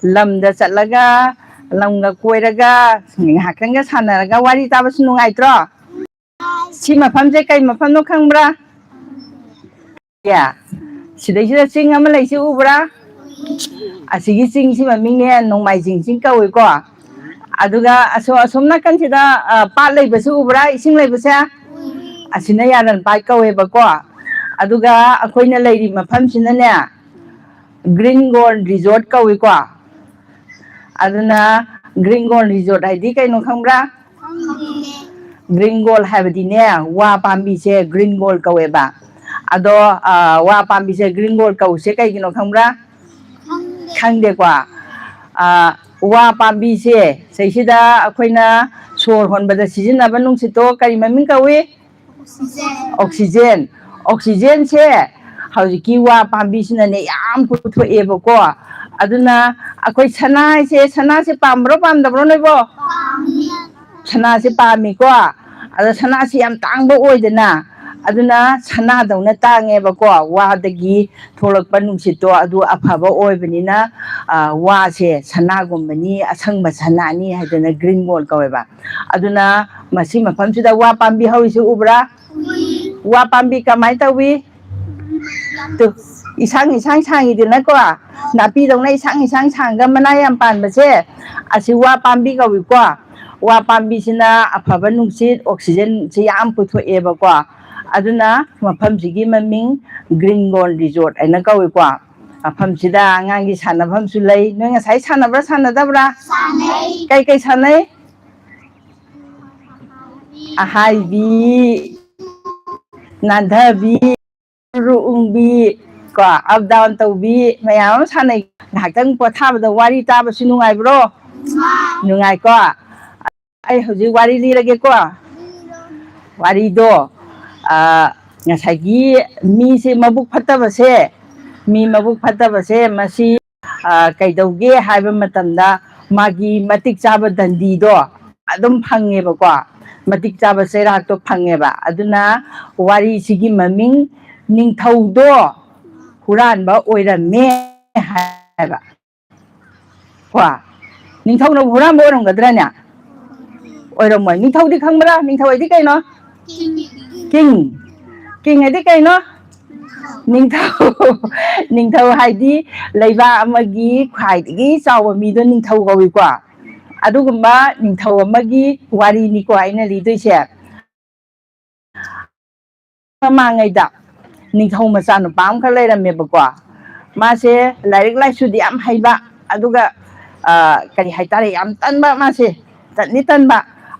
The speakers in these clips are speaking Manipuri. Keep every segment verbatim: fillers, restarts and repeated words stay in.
ꯂꯝꯗ ꯆꯠꯂꯒ, ꯂꯝꯒ ꯀꯣꯏꯔꯒ, ꯉꯥꯏꯍꯥꯛꯇꯪꯒ ꯁꯥꯟꯅꯔꯒ ꯋꯥꯔꯤ ꯇꯥꯕꯁꯨ ꯅꯨꯡꯉꯥꯏꯇ꯭ꯔꯣ? ꯁꯤ ꯃꯐꯝꯁꯦ ꯀꯩ ꯃꯐꯝꯅꯣ ꯈꯪꯕ꯭ꯔꯥ? ꯁꯤꯗꯩꯁꯤꯗ ꯆꯤꯡ ꯑꯃ ꯂꯩꯁꯤ ꯎꯕ꯭ꯔꯥ? ꯑꯁꯤꯒꯤ ꯆꯤꯡꯁꯤ ꯃꯃꯤꯡꯅꯦ ꯅꯣꯡꯃꯥꯏꯖꯤꯡ ꯆꯤꯡ ꯀꯧꯏꯀꯣ꯫ ꯑꯗꯨꯒ ꯑꯁꯣ-, ꯑꯁꯣꯝ ꯅꯥꯀꯟꯁꯤꯗ, ꯑ, ꯄꯥꯠ ꯂꯩꯕꯁꯤ ꯎꯕ꯭ꯔꯥ? ꯏꯁꯤꯡ ꯂꯩꯕꯁꯦ? ꯑꯁꯤꯅ ꯌꯥꯔꯟ ꯄꯥꯠ ꯀꯧꯋꯦꯕꯀꯣ꯫ ꯑꯗꯨꯒ ꯑꯩꯈꯣꯏꯅ ꯂꯩꯔꯤ ꯃꯐꯝꯁꯤꯅꯅꯦ, ꯒ꯭ꯔꯤꯟ ꯒꯣꯜ ꯔꯤꯖꯣꯔꯠ ꯀꯧꯏꯀꯣ꯫ ꯑꯗꯨꯅ ꯒ꯭ꯔꯤꯟ ꯒꯣꯜ ꯔꯤꯖꯣꯔꯠ ꯍꯥꯏꯗꯤ ꯀꯩꯅꯣ ꯈꯪꯕ꯭ꯔꯥ? ꯒ꯭ꯔꯤꯟ ꯒꯣꯜ ꯍꯥꯏꯕꯗꯤꯅꯦ, ꯋꯥ ꯄꯥꯝꯕꯤꯁꯦ ꯒ꯭ꯔꯤꯟ ꯒꯣꯜ ꯀꯧꯋꯦꯕ꯫ ꯑꯗꯣ, ꯑ, ꯋꯥ ꯄꯥꯝꯕꯤꯁꯦ ꯒ꯭ꯔꯤꯟ ꯒꯣꯜ ꯀꯧꯁꯦ ꯀꯩꯒꯤꯅꯣ ꯈꯪꯕ꯭ꯔꯥ? ꯈꯪꯗꯦꯀꯣ꯫ ꯑ, ꯋꯥ ꯄꯥꯝꯕꯤꯁꯦ ꯁꯤꯁꯤꯗ ꯑꯩꯈꯣꯏꯅ ꯁꯣꯔ ꯍꯣꯟꯕꯗ ꯁꯤꯖꯤꯟꯅꯕ ꯅꯨꯡꯁꯤꯠꯇꯣ ꯀꯔꯤ ꯃꯃꯤꯡ ꯀꯧꯏ? ꯑꯣꯛꯁꯤꯖꯦꯟ꯫ ꯑꯣꯛꯁꯤꯖꯦꯟꯁꯦ ꯍꯧꯖꯤꯛꯀꯤ ꯋꯥ ꯄꯥꯝꯕꯤꯁꯤꯅꯅꯦ ꯌꯥꯝ ꯄꯨꯊꯣꯛꯑꯦꯕꯀꯣ꯫ ꯑꯗꯨꯅ ꯑꯩꯈꯣꯏ ꯁꯅꯥ ꯍꯥꯏꯁꯦ, ꯁꯅꯥꯁꯦ ꯄꯥꯝꯕ꯭ꯔꯣ ꯄꯥꯝꯗꯕ꯭ꯔꯣ ꯅꯣꯏꯕꯣ? ꯁꯅꯥꯁꯦ ꯄꯥꯝꯃꯤꯀꯣ꯫ ꯑꯗꯣ ꯁꯅꯥꯁꯤ ꯌꯥꯝ ꯇꯥꯡꯕ ꯑꯣꯏꯗꯅ, ꯑꯗꯨꯅ ꯁꯅꯥꯗꯧꯅ ꯇꯥꯡꯉꯦꯕꯀꯣ꯫ ꯋꯥꯗꯒꯤ ꯊꯣꯛꯂꯛꯄ ꯅꯨꯡꯁꯤꯠꯇꯣ ꯑꯗꯨ ꯑꯐꯕ ꯑꯣꯏꯕꯅꯤꯅ, ꯑ, ꯋꯥꯁꯦ ꯁꯅꯥꯒꯨꯝꯕꯅꯤ, ꯑꯁꯪꯕ ꯁꯅꯥꯅꯤ ꯍꯥꯏꯗꯅ ꯒ꯭ꯔꯤꯟ ꯒꯣꯜ ꯀꯧꯋꯦꯕ꯫ ꯑꯗꯨꯅ ꯃꯁꯤ ꯃꯐꯝꯁꯤꯗ ꯋꯥ ꯄꯥꯝꯕꯤ ꯍꯧꯔꯤꯁꯤ ꯎꯕ꯭ꯔꯥ? ꯋꯥ ꯄꯥꯝꯕꯤ ꯀꯃꯥꯏꯅ ꯇꯧꯏ? ꯇꯨ, ꯏꯁꯥꯡ ꯏꯁꯥꯡ ꯁꯥꯡꯉꯤꯗꯅꯀꯣ, ꯅꯥꯄꯤꯗꯧꯅ ꯏꯁꯥꯡ ꯏꯁꯥꯡ ꯁꯥꯡꯉꯒ ꯃꯅꯥ ꯌꯥꯝ ꯄꯥꯟꯕꯁꯦ, ꯑꯁꯤ ꯋꯥ ꯄꯥꯝꯕꯤ ꯀꯧꯏꯀꯣ꯫ ꯋꯥ ꯄꯥꯝꯕꯤꯁꯤꯅ ꯑꯐꯕ ꯅꯨꯡꯁꯤꯠ, ꯑꯣꯛꯁꯤꯖꯦꯟꯁꯤ ꯌꯥꯝ ꯄꯨꯊꯣꯛꯑꯦꯕꯀꯣ꯫ ꯑꯗꯨꯅ ꯃꯐꯝꯁꯤꯒꯤ ꯃꯃꯤꯡ ꯒ꯭ꯔꯤꯟ ꯒꯣꯜ ꯔꯤꯖꯣꯔꯠ ꯍꯥꯏꯅ ꯀꯧꯏꯀꯣ꯫ ꯃꯐꯝꯁꯤꯗ ꯑꯉꯥꯡꯒꯤ ꯁꯥꯟꯅꯐꯝꯁꯨ ꯂꯩ꯫ ꯅꯣꯏ ꯉꯁꯥꯏ ꯁꯥꯟꯅꯕ꯭ꯔꯥ ꯁꯥꯟꯅꯗꯕ꯭ꯔꯥ? ꯁꯥꯟꯅꯩ꯫ ꯀꯩ ꯀꯩ ꯁꯥꯟꯅꯩ? ꯑꯍꯥꯏꯕꯤ, ꯅꯥꯟꯊꯕꯤ, ꯎꯔꯨ ꯎꯪꯕꯤ, ꯀꯣ, ꯑꯞ ꯗꯥꯎꯟ ꯇꯧꯕꯤ ꯃꯌꯥꯝ ꯑꯃ ꯁꯥꯟꯅꯩ꯫ ꯉꯥꯏꯍꯥꯛꯇꯪ ꯄꯣꯊꯥꯕꯗ ꯋꯥꯔꯤ ꯇꯥꯕꯁꯨ ꯅꯨꯡꯉꯥꯏꯕ꯭ꯔꯣ? ꯅꯨꯡꯉꯥꯏꯀꯣ꯫ ꯑꯩ ꯍꯧꯖꯤꯛ ꯋꯥꯔꯤ ꯂꯤꯔꯒꯦꯀꯣ꯫ ꯋꯥꯔꯤꯗꯣ, ꯑ, ꯉꯁꯥꯏꯒꯤ ꯃꯤꯁꯦ ꯃꯕꯨꯛ ꯐꯠꯇꯕꯁꯦ, ꯃꯤ ꯃꯕꯨꯛ ꯐꯠꯇꯕꯁꯦ ꯃꯁꯤ, ꯑ, ꯀꯩꯗꯧꯒꯦ ꯍꯥꯏꯕ ꯃꯇꯝꯗ ꯃꯥꯒꯤ ꯃꯇꯤꯛ ꯆꯥꯕ ꯗꯟꯗꯤꯗꯣ ꯑꯗꯨꯝ ꯐꯪꯉꯦꯕꯀꯣ꯫ ꯃꯇꯤꯛ ꯆꯥꯕ ꯆꯩꯔꯥꯛꯇꯣ ꯐꯪꯉꯦꯕ꯫ ꯑꯗꯨꯅ ꯋꯥꯔꯤꯁꯤꯒꯤ ꯃꯃꯤꯡ ꯅꯤꯡꯊꯧꯗꯣ ꯍꯨꯔꯥꯟꯕ ꯑꯣꯏꯔꯝꯃꯦ ꯍꯥꯏꯕ꯫ ꯀꯣ, ꯅꯤꯡꯊꯧꯅ ꯍꯨꯔꯥꯟꯕ ꯑꯣꯏꯔꯝꯒꯗ꯭ꯔꯅꯦ? ꯑꯣꯏꯔꯝꯃꯣꯏ꯫ ꯅꯤꯡꯊꯧꯗꯤ ꯈꯪꯕ꯭ꯔꯥ? ꯅꯤꯡꯊꯧ ꯍꯥꯏꯗꯤ ꯀꯩꯅꯣ? ꯀꯤꯡ꯫ ꯀꯤꯡ ꯍꯥꯏꯗꯤ ꯀꯩꯅꯣ? ꯅꯤꯡꯊꯧ꯫ ꯅꯤꯡꯊꯧ ꯍꯥꯏꯗꯤ ꯂꯩꯕꯥꯛ ꯑꯃꯒꯤ ꯈ꯭ꯋꯥꯏꯗꯒꯤ ꯆꯥꯎꯕ ꯃꯤꯗꯣ ꯅꯤꯡꯊꯧ ꯀꯧꯏꯀꯣ꯫ ꯑꯗꯨꯒꯨꯝꯕ ꯅꯤꯡꯊꯧ ꯑꯃꯒꯤ ꯋꯥꯔꯤꯅꯤꯀꯣ ꯑꯩꯅ ꯂꯤꯗꯣꯏꯁꯦ꯫ ꯃꯃꯥꯡꯉꯩꯗ ꯅꯤꯡꯊꯧ ꯃꯆꯥꯅꯨꯄꯥ ꯑꯃꯈꯛ ꯂꯩꯔꯝꯃꯦꯕꯀꯣ꯫ ꯃꯥꯁꯦ ꯂꯥꯏꯔꯤꯛ ꯂꯥꯏꯁꯨꯗꯤ ꯌꯥꯝ ꯍꯩꯕ, ꯑꯗꯨꯒ, ꯑ, ꯀꯔꯤ ꯍꯥꯏꯇꯥꯔꯦ, ꯌꯥꯝ ꯇꯟꯕ ꯃꯥꯁꯦ, ꯇꯟꯗꯤ ꯇꯟꯕ,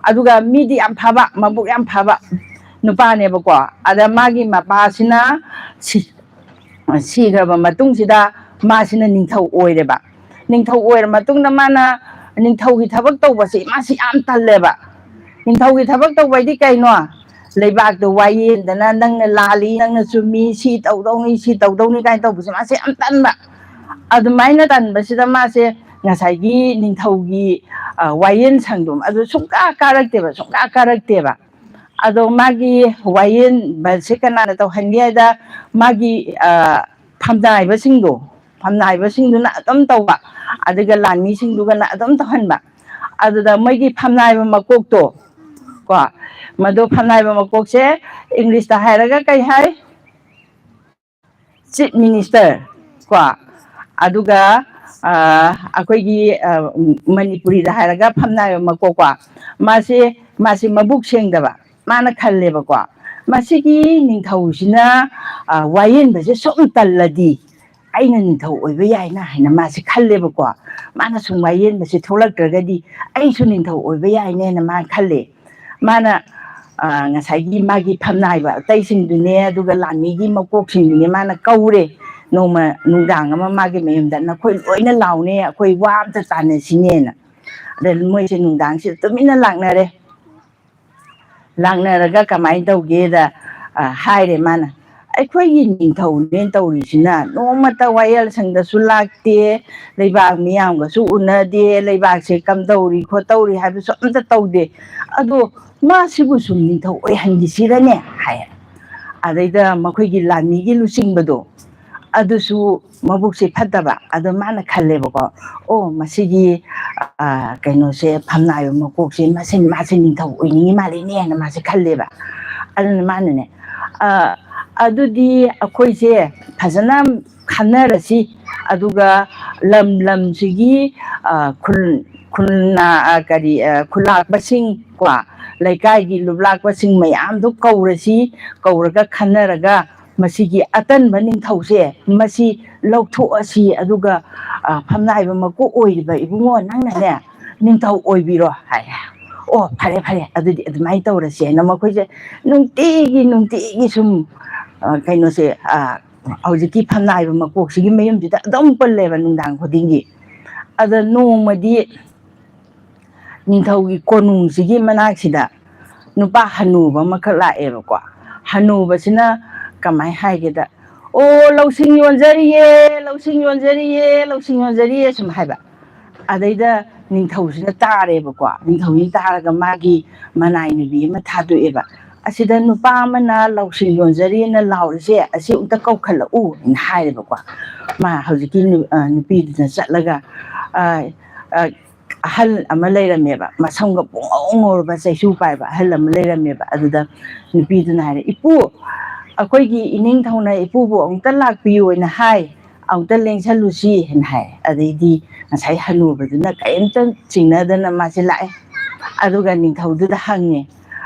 ꯑꯗꯨꯒ ꯃꯤꯗꯤ ꯌꯥꯝ ꯐꯕ, ꯃꯕꯨꯛ ꯌꯥꯝ ꯐꯕ ꯅꯨꯄꯥꯅꯦꯕꯀꯣ꯫ ꯑꯗ ꯃꯥꯒꯤ ꯃꯄꯥꯁꯤꯅ ꯁꯤ-, ꯁꯤꯈ꯭ꯔꯕ ꯃꯇꯨꯡꯁꯤꯗ ꯃꯥꯁꯤꯅ ꯅꯤꯡꯊꯧ ꯑꯣꯏꯔꯦꯕ꯫ ꯅꯤꯡꯊꯧ ꯑꯣꯏꯔ ꯃꯇꯨꯡꯗ ꯃꯥꯅ ꯅꯤꯡꯊꯧꯒꯤ ꯊꯕꯛ ꯇꯧꯕꯁꯤ ꯃꯥꯁꯤ ꯌꯥꯝ ꯇꯜꯂꯦꯕ꯫ ꯅꯤꯡꯊꯧꯒꯤ ꯊꯕꯛ ꯇꯧꯕ ꯍꯥꯏꯗꯤ ꯀꯩꯅꯣ? ꯂꯩꯕꯥꯛꯇꯣ ꯋꯥꯌꯦꯟꯗꯅ ꯅꯪꯅ ꯂꯥꯜꯂꯤ, ꯅꯪꯅ ꯆꯨꯝꯃꯤ, ꯁꯤ ꯇꯧꯗꯧꯅꯤ, ꯁꯤ ꯇꯧꯗꯧꯅꯤ ꯀꯥꯏꯅ ꯇꯧꯕꯁꯦ ꯃꯥꯁꯦ ꯌꯥꯝ ꯇꯟꯕ꯫ ꯑꯗꯨꯃꯥꯏꯅ ꯇꯟꯕꯁꯤꯗ ꯃꯥꯁꯦ ꯉꯁꯥꯏꯒꯤ ꯅꯤꯡꯊꯧꯒꯤ, ꯑ, ꯋꯥꯌꯦꯟ ꯁꯪꯗꯣ ꯑꯗꯨ ꯁꯨꯡꯀꯥ ꯀꯥꯔꯛꯇꯦꯕ, ꯁꯨꯡꯀꯥ ꯀꯥꯔꯛꯇꯦꯕ꯫ ꯑꯗꯣ ꯃꯥꯒꯤ ꯋꯥꯌꯦꯟꯕꯁꯦ ꯀꯅꯥꯅ ꯇꯧꯍꯟꯒꯦ ꯍꯥꯏꯗ, ꯃꯥꯒꯤ, ꯑ, ꯐꯝꯅꯥꯏꯕꯁꯤꯡꯗꯣ, ꯐꯝꯅꯥꯏꯕꯁꯤꯡꯗꯨꯅ ꯑꯗꯨꯝ ꯇꯧꯕ, ꯑꯗꯨꯒ ꯂꯥꯟꯃꯤꯁꯤꯡꯗꯨꯒꯅ ꯑꯗꯨꯝ ꯇꯧꯍꯟꯕ꯫ ꯑꯗꯨꯗ ꯃꯣꯏꯒꯤ ꯐꯝꯅꯥꯏꯕ ꯃꯀꯣꯛꯇꯣ, ꯀꯣ, ꯃꯗꯨ ꯐꯝꯅꯥꯏꯕ ꯃꯀꯣꯛꯁꯦ ꯏꯪꯂꯤꯁꯇ ꯍꯥꯏꯔꯒ ꯀꯩ ꯍꯥꯏ? ꯆꯤꯐ ꯃꯤꯅꯤꯁꯇꯔ, ꯀꯣ, ꯑꯗꯨꯒ, ꯑ, ꯑꯩꯈꯣꯏꯒꯤ, ꯑ, ꯃꯅꯤꯄꯨꯔꯤꯗ ꯍꯥꯏꯔꯒ ꯐꯝꯅꯥꯏꯕ ꯃꯀꯣꯛ, ꯀꯣ, ꯃꯥꯁꯦ, ꯃꯥꯁꯦ ꯃꯕꯨꯛ ꯁꯦꯡꯗꯕ꯫ ꯃꯥꯅ ꯈꯜꯂꯦꯕꯀꯣ, ꯃꯁꯤꯒꯤ ꯅꯤꯡꯊꯧꯁꯤꯅ, ꯑ, ꯋꯥꯌꯦꯟꯕꯁꯦ ꯁꯨꯝ ꯇꯜꯂꯗꯤ ꯑꯩꯅ ꯅꯤꯡꯊꯧ ꯑꯣꯏꯕ ꯌꯥꯏꯅ ꯍꯥꯏꯅ ꯃꯥꯁꯦ ꯈꯜꯂꯦꯕꯀꯣ꯫ ꯃꯥꯅ ꯁꯨꯝ ꯋꯥꯌꯦꯟꯕꯁꯦ ꯊꯣꯛꯂꯛꯇ꯭ꯔꯒꯗꯤ ꯑꯩꯁꯨ ꯅꯤꯡꯊꯧ ꯑꯣꯏꯕ ꯌꯥꯏꯅꯦꯅ ꯃꯥ ꯈꯜꯂꯦ꯫ ꯃꯥꯅ, ꯑ, ꯉꯁꯥꯏꯒꯤ ꯃꯥꯒꯤ ꯐꯝꯅꯥꯏꯕ ꯑꯇꯩꯁꯤꯡꯗꯨꯅꯦ, ꯑꯗꯨꯒ ꯂꯥꯟꯃꯤꯒꯤ ꯃꯀꯣꯛꯁꯤꯡꯗꯨꯅꯦ ꯃꯥꯅ ꯀꯧꯔꯦ꯫ ꯅꯣꯡꯃ ꯅꯨꯡꯗꯥꯡ ꯑꯃ ꯃꯥꯒꯤ ꯃꯌꯨꯝꯗ, "ꯅꯈꯣꯏ ꯂꯣꯏꯅ ꯂꯥꯎꯅꯦ, ꯑꯩꯈꯣꯏ ꯋꯥ ꯑꯝꯇ ꯇꯥꯟꯅꯁꯤꯅꯦꯅ"꯫ ꯑꯗ ꯃꯣꯏꯁꯦ ꯅꯨꯡꯗꯥꯡꯁꯤꯗ ꯇꯨꯃꯤꯟꯅ ꯂꯥꯛꯅꯔꯦ꯫ ꯂꯥꯛꯅꯔꯒ ꯀꯃꯥꯏꯅ ꯇꯧꯒꯦꯗ, ꯑ, ꯍꯥꯏꯔꯦ ꯃꯥꯅ, "ꯑꯩꯈꯣꯏꯒꯤ ꯅꯤꯡꯊꯧꯅꯦꯅ ꯇꯧꯔꯤꯁꯤꯅ ꯅꯣꯡꯃꯇ ꯋꯥꯌꯦꯜ ꯁꯪꯗꯁꯨ ꯂꯥꯛꯇꯦ, ꯂꯩꯕꯥꯛ ꯃꯤꯌꯥꯝꯒꯁꯨ ꯎꯅꯗꯦ, ꯂꯩꯕꯥꯛꯁꯦ ꯀꯝꯗꯧꯔꯤ ꯈꯣꯠꯇꯧꯔꯤ ꯍꯥꯏꯕꯁꯨ ꯑꯝꯇ ꯇꯧꯗꯦ꯫ ꯑꯗꯣ ꯃꯥꯁꯤꯕꯨ ꯁꯨꯝ ꯅꯤꯡꯊꯧ ꯑꯣꯏꯍꯟꯈꯤꯁꯤꯔꯅꯦ?" ꯍꯥꯏ꯫ ꯑꯗꯩꯗ ꯃꯈꯣꯏꯒꯤ ꯂꯥꯟꯃꯤꯒꯤ ꯂꯨꯆꯤꯡꯕꯗꯣ, ꯑꯗꯨꯁꯨ ꯃꯕꯨꯛꯁꯦ ꯐꯠꯇꯕ꯫ ꯑꯗꯣ ꯃꯥꯅ ꯈꯜꯂꯦꯕꯀꯣ, "ꯑꯣ, ꯃꯁꯤꯒꯤ, ꯑ, ꯀꯩꯅꯣꯁꯦ, ꯐꯝꯅꯥꯏꯕ ꯃꯀꯣꯛꯁꯦ, ꯃꯁꯤ, ꯃꯥꯁꯦ ꯅꯤꯡꯊꯧ ꯑꯣꯏꯅꯤꯡꯉꯤ ꯃꯥꯜꯂꯤꯅꯦꯅ" ꯃꯥꯁꯦ ꯈꯜꯂꯦꯕ꯫ ꯑꯗꯨꯅ ꯃꯥꯅꯅꯦ, "ꯑ, ꯑꯗꯨꯗꯤ ꯑꯩꯈꯣꯏꯁꯦ ꯐꯖꯅ ꯈꯟꯅꯔꯁꯤ, ꯑꯗꯨꯒ ꯂꯝ ꯂꯝꯁꯤꯒꯤ, ꯑ, ꯈꯨꯜ, ꯈꯨꯜꯅꯥ-, ꯑ, ꯀꯔꯤ, ꯑ, ꯈꯨꯜꯂꯥꯛꯄꯁꯤꯡ ꯀꯣ, ꯂꯩꯀꯥꯏꯒꯤ ꯂꯨꯞꯂꯥꯛꯄꯁꯤꯡ ꯃꯌꯥꯝꯗꯣ ꯀꯧꯔꯁꯤ, ꯀꯧꯔꯒ ꯈꯟꯅꯔꯒ ꯃꯁꯤꯒꯤ ꯑꯇꯟꯕ ꯅꯤꯡꯊꯧꯁꯦ, ꯃꯁꯤ ꯂꯧꯊꯣꯛꯑꯁꯤ, ꯑꯗꯨꯒ, ꯑ, ꯐꯝꯅꯥꯏꯕ ꯃꯀꯣꯛ ꯑꯣꯏꯔꯤꯕ ꯏꯕꯨꯡꯉꯣ, ꯅꯪꯅꯅꯦ ꯅꯤꯡꯊꯧ ꯑꯣꯏꯕꯤꯔꯣ" ꯍꯥꯏꯔꯦ꯫ "ꯑꯣ, ꯐꯔꯦ, ꯐꯔꯦ, ꯑꯗꯨꯗꯤ ꯑꯗꯨꯃꯥꯏꯅ ꯇꯧꯔꯁꯤ" ꯍꯥꯏꯅ ꯃꯈꯣꯏꯁꯦ ꯅꯨꯡꯇꯤꯒꯤ, ꯅꯨꯡꯇꯤꯒꯤ ꯁꯨꯝ, ꯑ, ꯀꯩꯅꯣꯁꯦ, ꯑ, ꯍꯧꯖꯤꯛꯀꯤ ꯐꯝꯅꯥꯏꯕ ꯃꯀꯣꯛꯁꯤꯒꯤ ꯃꯌꯨꯝꯁꯤꯗ ꯑꯗꯨꯝ ꯄꯨꯜꯂꯦꯕ ꯅꯨꯡꯗꯥꯡ ꯈꯨꯗꯤꯡꯒꯤ꯫ ꯑꯗ ꯅꯣꯡꯃꯗꯤ ꯅꯤꯡꯊꯧꯒꯤ ꯀꯣꯅꯨꯡꯁꯤꯒꯤ ꯃꯅꯥꯛꯁꯤꯗ ꯅꯨꯄꯥ ꯍꯅꯨꯕ ꯑꯃꯈꯛ ꯂꯥꯛꯑꯦꯕꯀꯣ꯫ ꯍꯅꯨꯕꯁꯤꯅ ꯀꯃꯥꯏ ꯍꯥꯏꯒꯦꯗ, "ꯑꯣ, ꯂꯧꯁꯤꯡ ꯌꯣꯟꯖꯔꯤꯌꯦ, ꯂꯧꯁꯤꯡ ꯌꯣꯟꯖꯔꯤꯌꯦ, ꯂꯧꯁꯤꯡ ꯌꯣꯟꯖꯔꯤꯌꯦ", ꯁꯨꯝ ꯍꯥꯏꯕ꯫ ꯑꯗꯩꯗ ꯅꯤꯡꯊꯧꯁꯤꯅ ꯇꯥꯔꯦꯕꯀꯣ꯫ ꯅꯤꯡꯊꯧꯁꯤꯅ ꯇꯥꯔꯒ ꯃꯥꯒꯤ ꯃꯅꯥꯏ ꯅꯨꯄꯤ ꯑꯃ ꯊꯥꯗꯣꯛꯑꯦꯕ꯫ "ꯑꯁꯤꯗ ꯅꯨꯄꯥ ꯑꯃꯅ ꯂꯧꯁꯤꯡ ꯌꯣꯟꯖꯔꯤꯅ ꯂꯥꯎꯔꯤꯁꯦ, ꯑꯁꯤ ꯑꯝꯇ ꯀꯧꯈꯠꯂꯛꯎ" ꯍꯥꯏꯅ ꯍꯥꯏꯔꯦꯕꯀꯣ꯫ ꯃꯥ ꯍꯧꯖꯤꯛꯀꯤ ꯅꯨ-, ꯑ, ꯅꯨꯄꯤꯗꯨꯅ ꯆꯠꯂꯒ, ꯑ, ꯑ, ꯑꯍꯜ ꯑꯃ ꯂꯩꯔꯝꯃꯦꯕ, ꯃꯁꯝꯒ ꯄꯨꯡꯉꯧ ꯉꯧꯔꯕ, ꯆꯩꯁꯨ ꯄꯥꯏꯕ ꯑꯍꯜ ꯑꯃ ꯂꯩꯔꯝꯃꯦꯕ꯫ ꯑꯗꯨꯗ ꯅꯨꯄꯤꯗꯨꯅ ꯍꯥꯏꯔꯦ, "ꯏꯄꯨ, ꯑꯩꯈꯣꯏꯒꯤ ꯏꯅꯤꯡꯊꯧꯅ ꯏꯄꯨꯕꯨ ꯑꯃꯨꯛꯇ ꯂꯥꯛꯄꯤꯌꯨꯅ ꯍꯥꯏ, ꯑꯃꯨꯛꯇ ꯂꯦꯡꯁꯜꯂꯨꯁꯤ" ꯍꯥꯏꯅ ꯍꯥꯏ꯫ ꯑꯗꯩꯗꯤ ꯉꯁꯥꯏ ꯍꯅꯨꯕꯗꯨꯅ ꯀꯔꯤꯝꯇ ꯆꯤꯡꯅꯗꯅ ꯃꯥꯁꯦ ꯂꯥꯛꯑꯦ꯫ ꯑꯗꯨꯒ ꯅꯤꯡꯊꯧꯗꯨꯗ ꯍꯪꯉꯦ,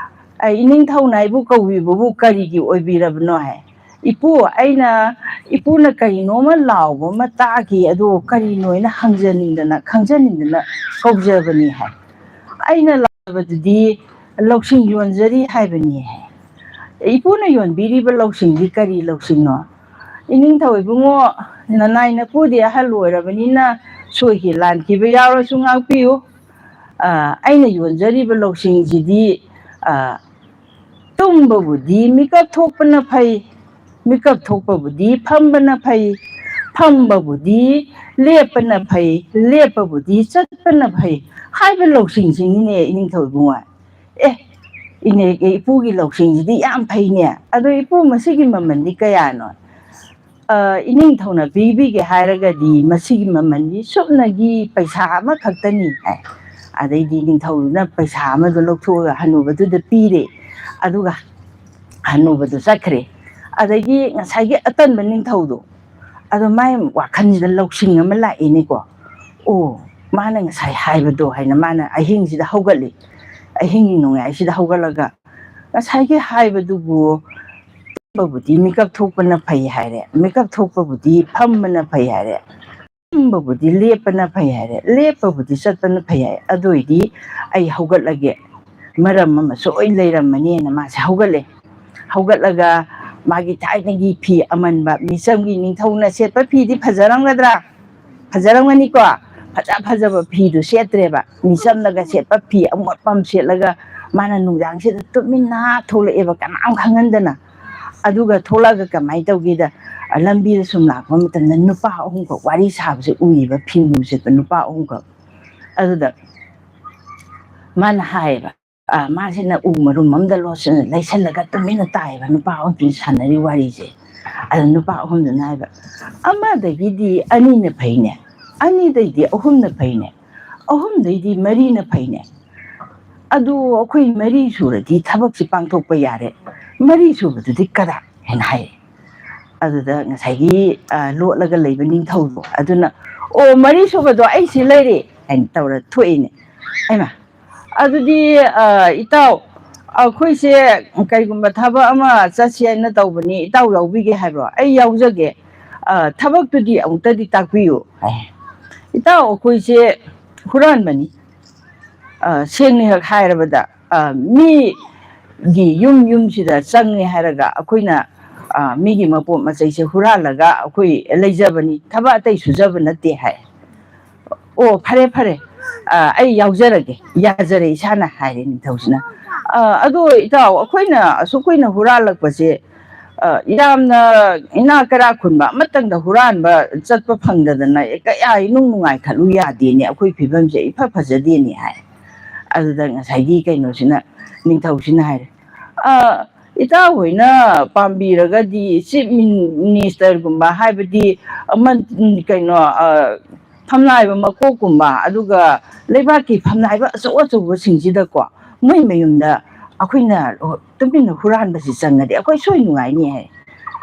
"ꯑ, ꯏꯅꯤꯡꯊꯧꯅ ꯑꯩꯕꯨ ꯀꯧꯕꯤꯕꯕꯨ ꯀꯔꯤꯒꯤ ꯑꯣꯏꯕꯤꯔꯕꯅꯣ?" ꯍꯥꯏ꯫ "ꯏꯄꯨ, ꯑꯩꯅ ꯏꯄꯨꯅ ꯀꯔꯤꯅꯣꯃ ꯂꯥꯎꯕ ꯑꯃ ꯇꯥꯈꯤ, ꯑꯗꯣ ꯀꯔꯤꯅꯣ ꯍꯥꯏꯅ ꯍꯪꯖꯅꯤꯡꯗꯅ, ꯈꯪꯖꯅꯤꯡꯗꯅ ꯀꯧꯖꯕꯅꯤ" ꯍꯥꯏ꯫ "ꯑꯩꯅ ꯂꯥꯎꯕꯗꯨꯗꯤ ꯂꯧꯁꯤꯡ ꯌꯣꯟꯖꯔꯤ ꯍꯥꯏꯕꯅꯤ" ꯍꯥꯏ꯫ "ꯏꯄꯨꯅ ꯌꯣꯟꯕꯤꯔꯤꯕ ꯂꯧꯁꯤꯡꯗꯤ ꯀꯔꯤ ꯂꯧꯁꯤꯡꯅꯣ?" "ꯏꯅꯤꯡꯊꯧ ꯏꯕꯨꯡꯉꯣ, ꯅꯅꯥꯏ ꯅꯄꯨꯗꯤ ꯑꯍꯜ ꯑꯣꯏꯔꯕꯅꯤꯅ ꯁꯣꯏꯈꯤ ꯂꯥꯟꯈꯤꯕ ꯌꯥꯎꯔꯁꯨ ꯉꯥꯛꯄꯤꯌꯨ꯫ ꯑ, ꯑꯩꯅ ꯌꯣꯟꯖꯔꯤꯕ ꯂꯧꯁꯤꯡꯁꯤꯗꯤ, ꯑ, ꯇꯨꯝꯕꯕꯨꯗꯤ ꯃꯤꯀꯞ ꯊꯣꯛꯄꯅ ꯐꯩ, ꯃꯤꯀꯞ ꯊꯣꯛꯄꯕꯨꯗꯤ ꯐꯝꯕꯅ ꯐꯩ, ꯐꯝꯕꯕꯨꯗꯤ ꯂꯦꯞꯄꯅ ꯐꯩ, ꯂꯦꯞꯄꯕꯨꯗꯤ ꯆꯠꯄꯅ ꯐꯩ" ꯍꯥꯏꯕ ꯂꯧꯁꯤꯡꯁꯤꯅꯤꯅꯦ, ꯏꯅꯤꯡꯊꯧ ꯏꯕꯨꯡꯉꯣ꯫ "ꯑꯦ, ꯏꯅꯦ, ꯏꯄꯨꯒꯤ ꯂꯧꯁꯤꯡꯁꯤꯗꯤ ꯌꯥꯝ ꯐꯩꯅꯦ꯫ ꯑꯗꯣ ꯏꯄꯨ, ꯃꯁꯤꯒꯤ ꯃꯃꯜꯗꯤ ꯀꯌꯥꯅꯣ?" ꯏꯅꯤꯡꯊꯧꯅ ꯄꯤꯕꯤꯒꯦ ꯍꯥꯏꯔꯒꯗꯤ ꯃꯁꯤꯒꯤ ꯃꯃꯜꯗꯤ ꯁꯨꯞꯅꯒꯤ ꯄꯩꯁꯥ ꯑꯃꯈꯛꯇꯅꯤ" ꯍꯥꯏ꯫ ꯑꯗꯩꯗꯤ ꯅꯤꯡꯊꯧꯗꯨꯅ ꯄꯩꯁꯥ ꯑꯃꯗꯣ ꯂꯧꯊꯣꯛꯑꯒ ꯍꯅꯨꯕꯗꯨꯗ ꯄꯤꯔꯦ꯫ ꯑꯗꯨꯒ ꯍꯅꯨꯕꯗꯨ ꯆꯠꯈ꯭ꯔꯦ꯫ ꯑꯗꯒꯤ ꯉꯁꯥꯏꯒꯤ ꯑꯇꯟꯕ ꯅꯤꯡꯊꯧꯗꯣ, ꯑꯗꯣ ꯃꯥꯏ ꯋꯥꯈꯜꯁꯤꯗ ꯂꯧꯁꯤꯡ ꯑꯃ ꯂꯥꯛꯏꯅꯦꯀꯣ꯫ ꯑꯣ, ꯃꯥꯅ ꯉꯁꯥꯏ ꯍꯥꯏꯕꯗꯣ ꯍꯥꯏꯅ ꯃꯥꯅ ꯑꯍꯤꯡꯁꯤꯗ ꯍꯧꯒꯠꯂꯤ꯫ ꯑꯍꯤꯡꯒꯤ ꯅꯣꯡꯌꯥꯏꯁꯤꯗ ꯍꯧꯒꯠꯂꯒ, "ꯉꯁꯥꯏꯒꯤ ꯍꯥꯏꯕꯗꯨꯕꯨ, ꯇꯨꯝꯕꯕꯨꯗꯤ ꯃꯤꯀꯞ ꯊꯣꯛꯄꯅ ꯐꯩ ꯍꯥꯏꯔꯦ, ꯃꯤꯀꯞ ꯊꯣꯛꯄꯕꯨꯗꯤ ꯐꯝꯕꯅ ꯐꯩ ꯍꯥꯏꯔꯦ, ꯐꯝꯕꯕꯨꯗꯤ ꯂꯦꯞꯄꯅ ꯐꯩ ꯍꯥꯏꯔꯦ, ꯂꯦꯞꯄꯕꯨꯗꯤ ꯆꯠꯄꯅ ꯐꯩ ꯍꯥꯏꯔꯦ, ꯑꯗꯨ ꯑꯣꯏꯗꯤ ꯑꯩ ꯍꯧꯒꯠꯂꯒꯦ, ꯃꯔꯝ ꯑꯃ ꯁꯣꯏ ꯂꯩꯔꯝꯃꯅꯦꯅ" ꯃꯥꯁꯦ ꯍꯧꯒꯠꯂꯦ꯫ ꯍꯧꯒꯠꯂꯒ ꯃꯥꯒꯤ ꯊꯥꯏꯅꯒꯤ ꯐꯤ ꯑꯃꯟꯕ, ꯃꯤꯆꯝꯒꯤ ꯅꯤꯡꯊꯧꯅ ꯁꯦꯠꯄ ꯐꯤꯗꯤ ꯐꯖꯔꯝꯒꯗ꯭ꯔꯥ? ꯐꯖꯔꯝꯒꯅꯤꯀꯣ꯫ ꯐꯖ ꯐꯖꯕ ꯐꯤꯗꯨ ꯁꯦꯠꯇ꯭ꯔꯦꯕ, ꯃꯤꯆꯝꯅꯒ ꯁꯦꯠꯄ ꯐꯤ ꯑꯃꯣꯠꯄ ꯑꯃ ꯁꯦꯠꯂꯒ ꯃꯥꯅ ꯅꯨꯡꯗꯥꯡꯁꯤꯗ ꯇꯨꯃꯤꯟꯅ ꯊꯣꯛꯂꯛꯑꯦꯕ, ꯀꯅꯥꯝ ꯈꯪꯍꯟꯗꯅ꯫ ꯑꯗꯨꯒ ꯊꯣꯛꯂꯛꯑꯒ ꯀꯃꯥꯏꯅ ꯇꯧꯒꯦꯗ, ꯂꯝꯕꯤꯗ ꯁꯨꯝ ꯂꯥꯛꯄ ꯃꯇꯝꯗ ꯅꯨꯄꯥ ꯑꯍꯨꯝꯈꯛ ꯋꯥꯔꯤ ꯁꯥꯕꯁꯦ ꯎꯏꯌꯦꯕ, ꯐꯤꯃꯨ ꯁꯦꯠꯄ ꯅꯨꯄꯥ ꯑꯍꯨꯝꯈꯛ꯫ ꯑꯗꯨꯗ ꯃꯥꯅ ꯍꯥꯏꯌꯦꯕ, ꯑ, ꯃꯥꯁꯤꯅ ꯎ ꯃꯔꯨꯝ ꯑꯃꯗ ꯂꯣꯠꯁꯤꯟ-, ꯂꯩꯁꯜꯂꯒ ꯇꯨꯃꯤꯟꯅ ꯇꯥꯏꯌꯦꯕ ꯅꯨꯄꯥ ꯑꯍꯨꯝꯁꯤꯅ ꯁꯥꯟꯅꯔꯤ ꯋꯥꯔꯤꯁꯦ꯫ ꯑꯗ ꯅꯨꯄꯥ ꯑꯍꯨꯝꯗꯨꯅ ꯍꯥꯏꯕ, "ꯑꯃꯗꯒꯤꯗꯤ ꯑꯅꯤꯅ ꯐꯩꯅꯦ, ꯑꯅꯤꯗꯩꯗꯤ ꯑꯍꯨꯝꯅ ꯐꯩꯅꯦ, ꯑꯍꯨꯝꯗꯩꯗꯤ ꯃꯔꯤꯅ ꯐꯩꯅꯦ꯫ ꯑꯗꯨ ꯑꯩꯈꯣꯏ ꯃꯔꯤ ꯁꯨꯔꯗꯤ ꯊꯕꯛꯁꯤ ꯄꯥꯡꯊꯣꯛꯄ ꯌꯥꯔꯦ, ꯃꯔꯤ ꯁꯨꯕꯗꯨꯗꯤ ꯀꯗꯥꯏ?" ꯍꯥꯏꯅ ꯍꯥꯏꯌꯦ꯫ ꯑꯗꯨꯗ ꯉꯁꯥꯏꯒꯤ, ꯑ, ꯂꯣꯠꯂꯒ ꯂꯩꯕ ꯅꯤꯡꯊꯧꯗꯣ ꯑꯗꯨꯅ, "ꯑꯣ, ꯃꯔꯤ ꯁꯨꯕꯗꯣ ꯑꯩ ꯁꯤ ꯂꯩꯔꯦ" ꯍꯥꯏꯅ ꯇꯧꯔ ꯊꯣꯛꯏꯅꯦ꯫ ꯑꯩꯃ, ꯑꯗꯨꯗꯤ, ꯑ, ꯏꯇꯥꯎ, ꯑꯩꯈꯣꯏꯁꯦ ꯀꯩꯒꯨꯝꯕ ꯊꯕꯛ ꯑꯃ ꯆꯠꯁꯤ ꯍꯥꯏꯅ ꯇꯧꯕꯅꯤ, ꯏꯇꯥꯎ ꯌꯥꯎꯕꯤꯒꯦ ꯍꯥꯏꯕ꯭ꯔꯣ? ꯑꯩ ꯌꯥꯎꯖꯒꯦ꯫ ꯑ, ꯊꯕꯛꯇꯨꯗꯤ ꯑꯃꯨꯛꯇꯗꯤ ꯇꯥꯛꯄꯤꯌꯨ꯫ ꯏꯇꯥꯎ, ꯑꯩꯈꯣꯏꯁꯦ ꯍꯨꯔꯥꯟꯕꯅꯤ꯫ ꯑ, ꯁꯦꯡꯅ ꯍꯦꯛ ꯍꯥꯏꯔꯕꯗ, ꯑ, ꯃꯤꯒꯤ ꯌꯨꯝ ꯌꯨꯝꯁꯤꯗ ꯆꯪꯉꯦ ꯍꯥꯏꯔꯒ ꯑꯩꯈꯣꯏꯅ, ꯑ, ꯃꯤꯒꯤ ꯃꯄꯣꯠ ꯃꯆꯩꯁꯦ ꯍꯨꯔꯥꯜꯂꯒ ꯑꯩꯈꯣꯏ ꯂꯩꯖꯕꯅꯤ, ꯊꯕꯛ ꯑꯇꯩ ꯁꯨꯖꯕ ꯅꯠꯇꯦ ꯍꯥꯏ꯫ "ꯑꯣ, ꯐꯔꯦ, ꯐꯔꯦ, ꯑ, ꯑꯩ ꯌꯥꯎꯖꯔꯒꯦ, ꯌꯥꯖꯔꯦ ꯏꯁꯥꯅ" ꯍꯥꯏꯔꯦ ꯅꯤꯡꯊꯧꯁꯤꯅ꯫ "ꯑ, ꯑꯗꯣ ꯏꯇꯥꯎ, ꯑꯩꯈꯣꯏꯅ ꯑꯁꯨꯛ ꯀꯨꯏꯅ ꯍꯨꯔꯥꯜꯂꯛꯄꯁꯦ, ꯑ, ꯌꯥꯝꯅ ꯏꯅꯥꯛ ꯀꯩꯔꯥꯛ ꯈꯨꯟꯕ ꯑꯃꯇꯪꯗ ꯍꯨꯔꯥꯟꯕ ꯆꯠꯄ ꯐꯪꯗꯗꯅ ꯀꯌꯥ ꯏꯅꯨꯡ ꯅꯨꯡꯉꯥꯏ ꯈꯠꯂꯨ ꯌꯥꯗꯦꯅꯦ ꯑꯩꯈꯣꯏ ꯐꯤꯕꯝꯁꯦ, ꯏꯐ ꯐꯖꯗꯦꯅꯦ" ꯍꯥꯏ꯫ ꯑꯗꯨꯗ ꯉꯁꯥꯏꯒꯤ ꯀꯩꯅꯣꯁꯤꯅ, ꯅꯤꯡꯊꯧꯁꯤꯅ ꯍꯥꯏꯔꯦ, "ꯑ, ꯏꯇꯥꯎ ꯍꯣꯏꯅ ꯄꯥꯝꯕꯤꯔꯒꯗꯤ ꯆꯤꯐ ꯃꯤꯅꯤꯁꯇꯔꯒꯨꯝꯕ, ꯍꯥꯏꯕꯗꯤ ꯑꯃ, ꯀꯩꯅꯣ, ꯐꯝꯅꯥꯏꯕ ꯃꯀꯣꯛꯀꯨꯝꯕ, ꯑꯗꯨꯒ ꯂꯩꯕꯥꯛꯀꯤ ꯐꯝꯅꯥꯏꯕ ꯑꯆꯧ ꯑꯆꯧꯕꯁꯤꯡꯁꯤꯗꯀꯣ, ꯃꯣꯏ ꯃꯌꯨꯝꯗ ꯑꯩꯈꯣꯏꯅ ꯇꯨꯃꯤꯟꯅ ꯍꯨꯔꯥꯟꯕꯁꯤ ꯆꯪꯉꯗꯤ ꯑꯩꯈꯣꯏ ꯁꯣꯏ ꯅꯨꯡꯉꯥꯏꯅꯤ ꯍꯥꯏ꯫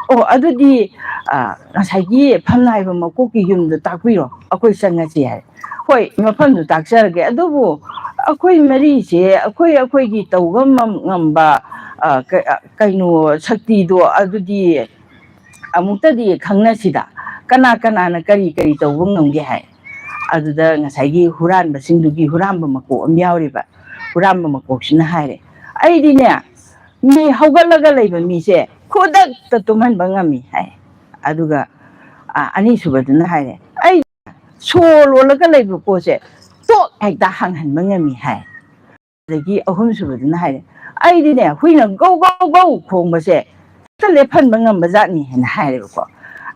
ꯑꯣ, ꯑꯗꯨꯗꯤ, ꯑ, ꯉꯁꯥꯏꯒꯤ ꯐꯝꯅꯥꯏꯕ ꯃꯀꯣꯛꯀꯤ ꯌꯨꯝꯗꯣ ꯇꯥꯛꯄꯤꯔꯣ, ꯑꯩꯈꯣꯏ ꯆꯪꯉꯁꯤ ꯍꯥꯏ꯫ ꯍꯣꯏ, ꯃꯐꯝꯗꯨ ꯇꯥꯛꯆꯔꯒꯦ, ꯑꯗꯨꯕꯨ ꯑꯩꯈꯣꯏ ꯃꯔꯤꯁꯦ ꯑꯩꯈꯣꯏ ꯑꯩꯈꯣꯏꯒꯤ ꯇꯧꯕ ꯉꯝ-, ꯉꯝꯕ, ꯑ, ꯀ-, ꯑ, ꯀꯩꯅꯣ, ꯁꯛꯇꯤꯗꯣ ꯑꯗꯨꯗꯤ ꯑꯃꯨꯛꯇꯗꯤ ꯈꯪꯅꯁꯤꯗ, ꯀꯅꯥ ꯀꯅꯥꯅ ꯀꯔꯤ ꯀꯔꯤ ꯇꯧꯕ ꯉꯝꯒꯦ ꯍꯥꯏ꯫ ꯑꯗꯨꯗ ꯉꯁꯥꯏꯒꯤ ꯍꯨꯔꯥꯟꯕꯁꯤꯡꯗꯨꯒꯤ ꯍꯨꯔꯥꯟꯕ ꯃꯀꯣꯛ ꯑꯃ ꯌꯥꯎꯔꯤꯕ, ꯍꯨꯔꯥꯟꯕ ꯃꯀꯣꯛꯁꯤꯅ ꯍꯥꯏꯔꯦ, "ꯑꯩꯗꯤꯅꯦ, ꯃꯤ ꯍꯧꯒꯠꯂꯒ ꯂꯩꯕ ꯃꯤꯁꯦ ꯈꯨꯗꯛꯇ ꯇꯨꯝꯍꯟꯕ ꯉꯝꯃꯤ" ꯍꯥꯏ꯫ ꯑꯗꯨꯒ, ꯑ, ꯑꯅꯤꯁꯨꯕꯗꯨꯅ ꯍꯥꯏꯔꯦ, "ꯑꯩ ꯁꯣ ꯂꯣꯜꯂꯒ ꯂꯩꯕ ꯄꯣꯠꯁꯦ ꯇꯣꯛ ꯍꯦꯛꯇ ꯍꯥꯡꯍꯟꯕ ꯉꯝꯃꯤ" ꯍꯥꯏ꯫ ꯑꯗꯒꯤ ꯑꯍꯨꯝꯁꯨꯕꯗꯨꯅ ꯍꯥꯏꯔꯦ, "ꯑꯩꯗꯤꯅꯦ, ꯍꯨꯏꯅ ꯒꯧ ꯒꯧ ꯒꯧ ꯈꯣꯡꯕꯁꯦ ꯍꯦꯛꯇ ꯂꯦꯞꯍꯟꯕ ꯉꯝꯕ ꯖꯥꯠꯅꯤ" ꯍꯥꯏꯅ ꯍꯥꯏꯔꯦꯕꯀꯣ꯫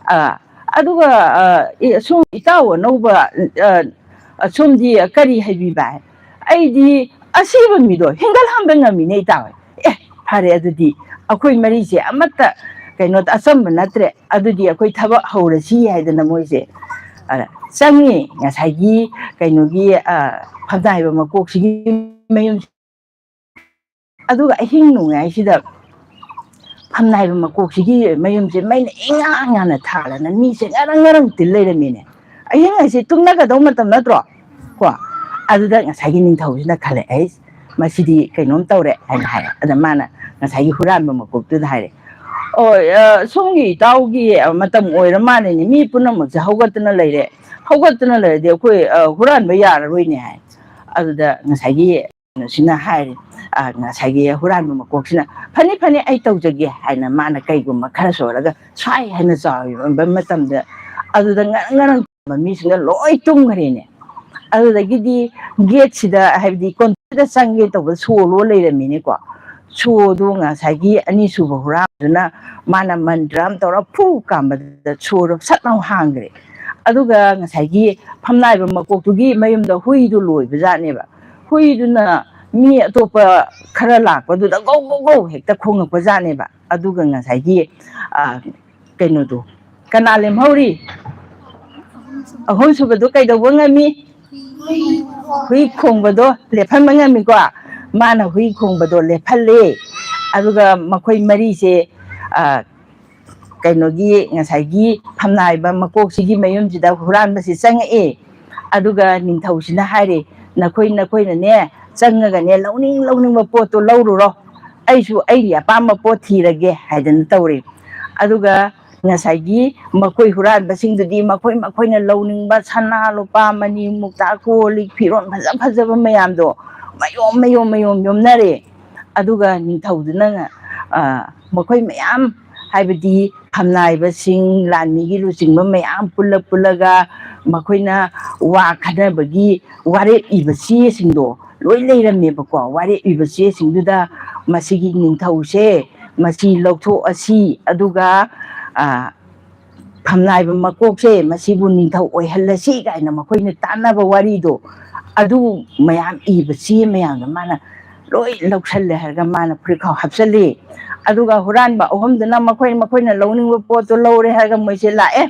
ꯑ, ꯑꯗꯨꯒ, ꯑ, ꯏ-, ꯁꯨꯝ ꯏꯇꯥꯎ ꯑꯅꯧꯕ, ꯑ, ꯑ, ꯁꯣꯝꯗꯤ ꯀꯔꯤ ꯍꯥꯏꯕꯤꯕ ꯍꯥꯏ? "ꯑꯩꯗꯤ ꯑꯁꯤꯕ ꯃꯤꯗꯣ ꯍꯤꯡꯒꯠꯍꯟꯕ ꯉꯝꯃꯤꯅꯦ ꯏꯇꯥꯎ"꯫ ꯑꯦ, ꯐꯔꯦ, ꯑꯗꯨꯗꯤ ꯑꯩꯈꯣꯏ ꯃꯔꯤꯁꯦ ꯑꯃꯠꯇ, ꯀꯩꯅꯣ, ꯑꯆꯝꯕ ꯅꯠꯇ꯭ꯔꯦ, ꯑꯗꯨꯗꯤ ꯑꯩꯈꯣꯏ ꯊꯕꯛ ꯍꯧꯔꯁꯤ ꯍꯥꯏꯗꯅ ꯃꯣꯏꯁꯦ, ꯑ, ꯆꯪꯉꯤ ꯉꯁꯥꯏꯒꯤ, ꯀꯩꯅꯣꯒꯤ, ꯑ, ꯐꯝꯅꯥꯏꯕ ꯃꯀꯣꯛꯁꯤꯒꯤ ꯃꯌꯨꯝ꯫ ꯑꯗꯨꯒ ꯑꯍꯤꯡ ꯅꯣꯡꯌꯥꯏꯁꯤꯗ ꯐꯝꯅꯥꯏꯕ ꯃꯀꯣꯛꯁꯤꯒꯤ ꯃꯌꯨꯝꯁꯦ ꯃꯩꯅ ꯏꯉꯥꯟ ꯉꯥꯟꯅ ꯊꯥꯜꯂꯅ ꯃꯤꯁꯦ ꯉꯔꯪ ꯉꯔꯪ ꯇꯤꯜ ꯂꯩꯔꯝꯃꯤꯅꯦ꯫ ꯑꯍꯤꯡ ꯍꯥꯏꯁꯦ ꯇꯨꯝꯅꯒꯗꯧ ꯃꯇꯝ ꯅꯠꯇ꯭ꯔꯣ? ꯀꯣ, ꯑꯗꯨꯗ ꯉꯁꯥꯏꯒꯤ ꯅꯤꯡꯊꯧꯁꯤꯅ ꯈꯜꯂꯦ, "ꯑꯩ ꯃꯁꯤꯗꯤ ꯀꯩꯅꯣꯝ ꯇꯧꯔꯦ" ꯍꯥꯏꯅ ꯍꯥꯏꯔꯦ꯫ ꯑꯗ ꯃꯥꯅ ꯉꯁꯥꯏꯒꯤ ꯍꯨꯔꯥꯟꯕ ꯃꯀꯣꯛꯇꯨꯗ ꯍꯥꯏꯔꯦ, "ꯑꯣ, ꯑ, ꯁꯣꯝꯒꯤ ꯏꯇꯥꯎꯒꯤ ꯃꯇꯝ ꯑꯣꯏꯔ ꯃꯥꯜꯂꯦꯅꯦ, ꯃꯤ ꯄꯨꯝꯅꯃꯛꯁꯦ ꯍꯧꯒꯠꯇꯅ ꯂꯩꯔꯦ, ꯍꯧꯒꯠꯇꯅ ꯂꯩꯔꯗꯤ ꯑꯩꯈꯣꯏ, ꯑ, ꯍꯨꯔꯥꯟꯕ ꯌꯥꯔꯔꯣꯏꯅꯦ" ꯍꯥꯏ꯫ ꯑꯗꯨꯗ ꯉꯁꯥꯏꯒꯤ ꯀꯩꯅꯣꯁꯤꯅ ꯍꯥꯏꯔꯦ, ꯑ, ꯉꯁꯥꯏꯒꯤ ꯍꯨꯔꯥꯟꯕ ꯃꯀꯣꯛꯁꯤꯅ, "ꯐꯅꯤ, ꯐꯅꯤ, ꯑꯩ ꯇꯧꯖꯒꯦ" ꯍꯥꯏꯅ ꯃꯥꯅ ꯀꯩꯒꯨꯝꯕ ꯈꯔ ꯁꯣꯜꯂꯒ ꯁ꯭ꯋꯥꯏ ꯍꯥꯏꯅ ꯆꯥꯎꯕ ꯃꯇꯝꯗ, ꯑꯗꯨꯗ ꯉꯔꯪ ꯉꯔꯪ ꯃꯤꯁꯤꯡꯅ ꯂꯣꯏ ꯇꯨꯝꯈ꯭ꯔꯦꯅꯦ꯫ ꯑꯗꯨꯗꯒꯤꯗꯤ ꯒꯦꯠꯁꯤꯗ, ꯍꯥꯏꯕꯗꯤ ꯀꯣꯟꯊꯤꯗ ꯆꯪꯒꯦ ꯇꯧꯕꯗ ꯁꯣ ꯂꯣ ꯂꯩꯔꯝꯃꯤꯅꯦꯀꯣ꯫ ꯁꯣꯗꯣ ꯉꯁꯥꯏꯒꯤ ꯑꯅꯤꯁꯨꯕ ꯍꯨꯔꯥꯟꯕꯗꯨꯅ ꯃꯥꯅ ꯃꯟꯇ꯭ꯔ ꯑꯃ ꯇꯧꯔ ꯐꯨ ꯀꯥꯝꯕꯗ ꯁꯣꯗꯣ ꯁꯠ ꯂꯥꯎ ꯍꯥꯡꯈ꯭ꯔꯦ꯫ ꯑꯗꯨꯒ ꯉꯁꯥꯏꯒꯤ ꯐꯝꯅꯥꯏꯕ ꯃꯀꯣꯛꯇꯨꯒꯤ ꯃꯌꯨꯝꯗ ꯍꯨꯏꯗꯨ ꯂꯣꯏꯕ ꯖꯥꯠꯅꯦꯕ꯫ ꯍꯨꯏꯗꯨꯅ ꯃꯤ ꯑꯇꯣꯞꯄ ꯈꯔ ꯂꯥꯛꯄꯗꯨꯗ ꯒꯧ ꯒꯧ ꯒꯧ ꯍꯦꯛꯇ ꯈꯣꯡꯉꯛꯄ ꯖꯥꯠꯅꯦꯕ꯫ ꯑꯗꯨꯒ ꯉꯁꯥꯏꯒꯤ, ꯑ, ꯀꯩꯅꯣꯗꯣ, ꯀꯅꯥ ꯂꯦꯝꯍꯧꯔꯤ? ꯑꯍꯨꯝꯁꯨꯕꯗꯣ ꯀꯩꯗꯧꯕ ꯉꯝꯃꯤ? ꯍꯨꯏ ꯈꯣꯡꯕꯗꯣ ꯂꯦꯞꯍꯟꯕ ꯉꯝꯃꯤꯀꯣ꯫ ꯃꯥꯅ ꯍꯨꯏ ꯈꯣꯡꯕꯗꯣ ꯂꯦꯞꯍꯜꯂꯦ꯫ ꯑꯗꯨꯒ ꯃꯈꯣꯏ ꯃꯔꯤꯁꯦ, ꯑ, ꯀꯩꯅꯣꯒꯤ, ꯉꯁꯥꯏꯒꯤ ꯐꯝꯅꯥꯏꯕ ꯃꯀꯣꯛꯁꯤꯒꯤ ꯃꯌꯨꯝꯁꯤꯗ ꯍꯨꯔꯥꯟꯕꯁꯤ ꯆꯪꯉꯛꯑꯦ꯫ ꯑꯗꯨꯒ ꯅꯤꯡꯊꯧꯁꯤꯅ ꯍꯥꯏꯔꯦ, "ꯅꯈꯣꯏ, ꯅꯈꯣꯏꯅꯅꯦ, ꯆꯪꯉꯒꯅꯦ, ꯂꯧꯅꯤꯡ ꯂꯧꯅꯤꯡꯕ ꯄꯣꯠꯇꯣ ꯂꯧꯔꯨꯔꯣ, ꯑꯩꯁꯨ ꯑꯩꯒꯤ ꯑꯄꯥꯝꯕ ꯄꯣꯠ ꯊꯤꯔꯒꯦ" ꯍꯥꯏꯗꯅ ꯇꯧꯔꯦ꯫ ꯑꯗꯨꯒ ꯉꯁꯥꯏꯒꯤ ꯃꯈꯣꯏ ꯍꯨꯔꯥꯟꯕꯁꯤꯡꯗꯨꯗꯤ ꯃꯈꯣꯏ ꯃꯈꯣꯏꯅ ꯂꯧꯅꯤꯡꯕ ꯁꯅꯥ ꯂꯨꯄꯥ, ꯃꯅꯤ ꯃꯨꯛꯇꯥ, ꯀꯣꯜ ꯂꯤꯛ, ꯐꯤꯔꯣꯜ ꯐꯖ ꯐꯖꯕ ꯃꯌꯥꯝꯗꯣ ꯃꯌꯣꯝ ꯃꯌꯣꯝ ꯃꯌꯣꯝ ꯌꯣꯝꯅꯔꯦ꯫ ꯑꯗꯨꯒ ꯅꯤꯡꯊꯧꯗꯨꯅ, ꯑ, ꯃꯈꯣꯏ ꯃꯌꯥꯝ, ꯍꯥꯏꯕꯗꯤ ꯐꯝꯅꯥꯏꯕꯁꯤꯡ, ꯂꯥꯟꯃꯤꯒꯤ ꯂꯨꯆꯤꯡꯕ ꯃꯌꯥꯝ ꯄꯨꯜꯂ ꯄꯨꯜꯂꯒ ꯃꯈꯣꯏꯅ ꯋꯥ ꯈꯟꯅꯕꯒꯤ ꯋꯥꯔꯦꯞ ꯏꯕ ꯆꯦꯁꯤꯡꯗꯣ ꯂꯣꯏ ꯂꯩꯔꯝꯃꯦꯕꯀꯣ꯫ ꯋꯥꯔꯦꯞ ꯏꯕ ꯆꯦꯁꯤꯡꯗꯨꯗ ꯃꯁꯤꯒꯤ ꯅꯤꯡꯊꯧꯁꯦ, ꯃꯁꯤ ꯂꯧꯊꯣꯛꯑꯁꯤ, ꯑꯗꯨꯒ, ꯑ, ꯐꯝꯅꯥꯏꯕ ꯃꯀꯣꯛꯁꯦ ꯃꯁꯤꯕꯨ ꯅꯤꯡꯊꯧ ꯑꯣꯏꯍꯜꯂꯁꯤ ꯀꯥꯏꯅ ꯃꯈꯣꯏꯅ ꯇꯥꯟꯅꯕ ꯋꯥꯔꯤꯗꯣ, ꯑꯗꯨ ꯃꯌꯥꯝ ꯏꯕ ꯆꯦ ꯃꯌꯥꯝꯗꯣ ꯃꯥꯅ ꯂꯣꯏ ꯂꯧꯁꯜꯂꯦ ꯍꯥꯏꯔꯒ ꯃꯥꯅ ꯐꯨꯔꯤꯠꯈꯥꯎ ꯍꯥꯞꯆꯜꯂꯤ꯫ ꯑꯗꯨꯒ ꯍꯨꯔꯥꯟꯕ ꯑꯍꯨꯝꯗꯨꯅ ꯃꯈꯣꯏ ꯃꯈꯣꯏꯅ ꯂꯧꯅꯤꯡꯕ ꯄꯣꯠꯇꯣ ꯂꯧꯔꯦ ꯍꯥꯏꯔꯒ ꯃꯣꯏꯁꯦ ꯂꯥꯛꯑꯦ꯫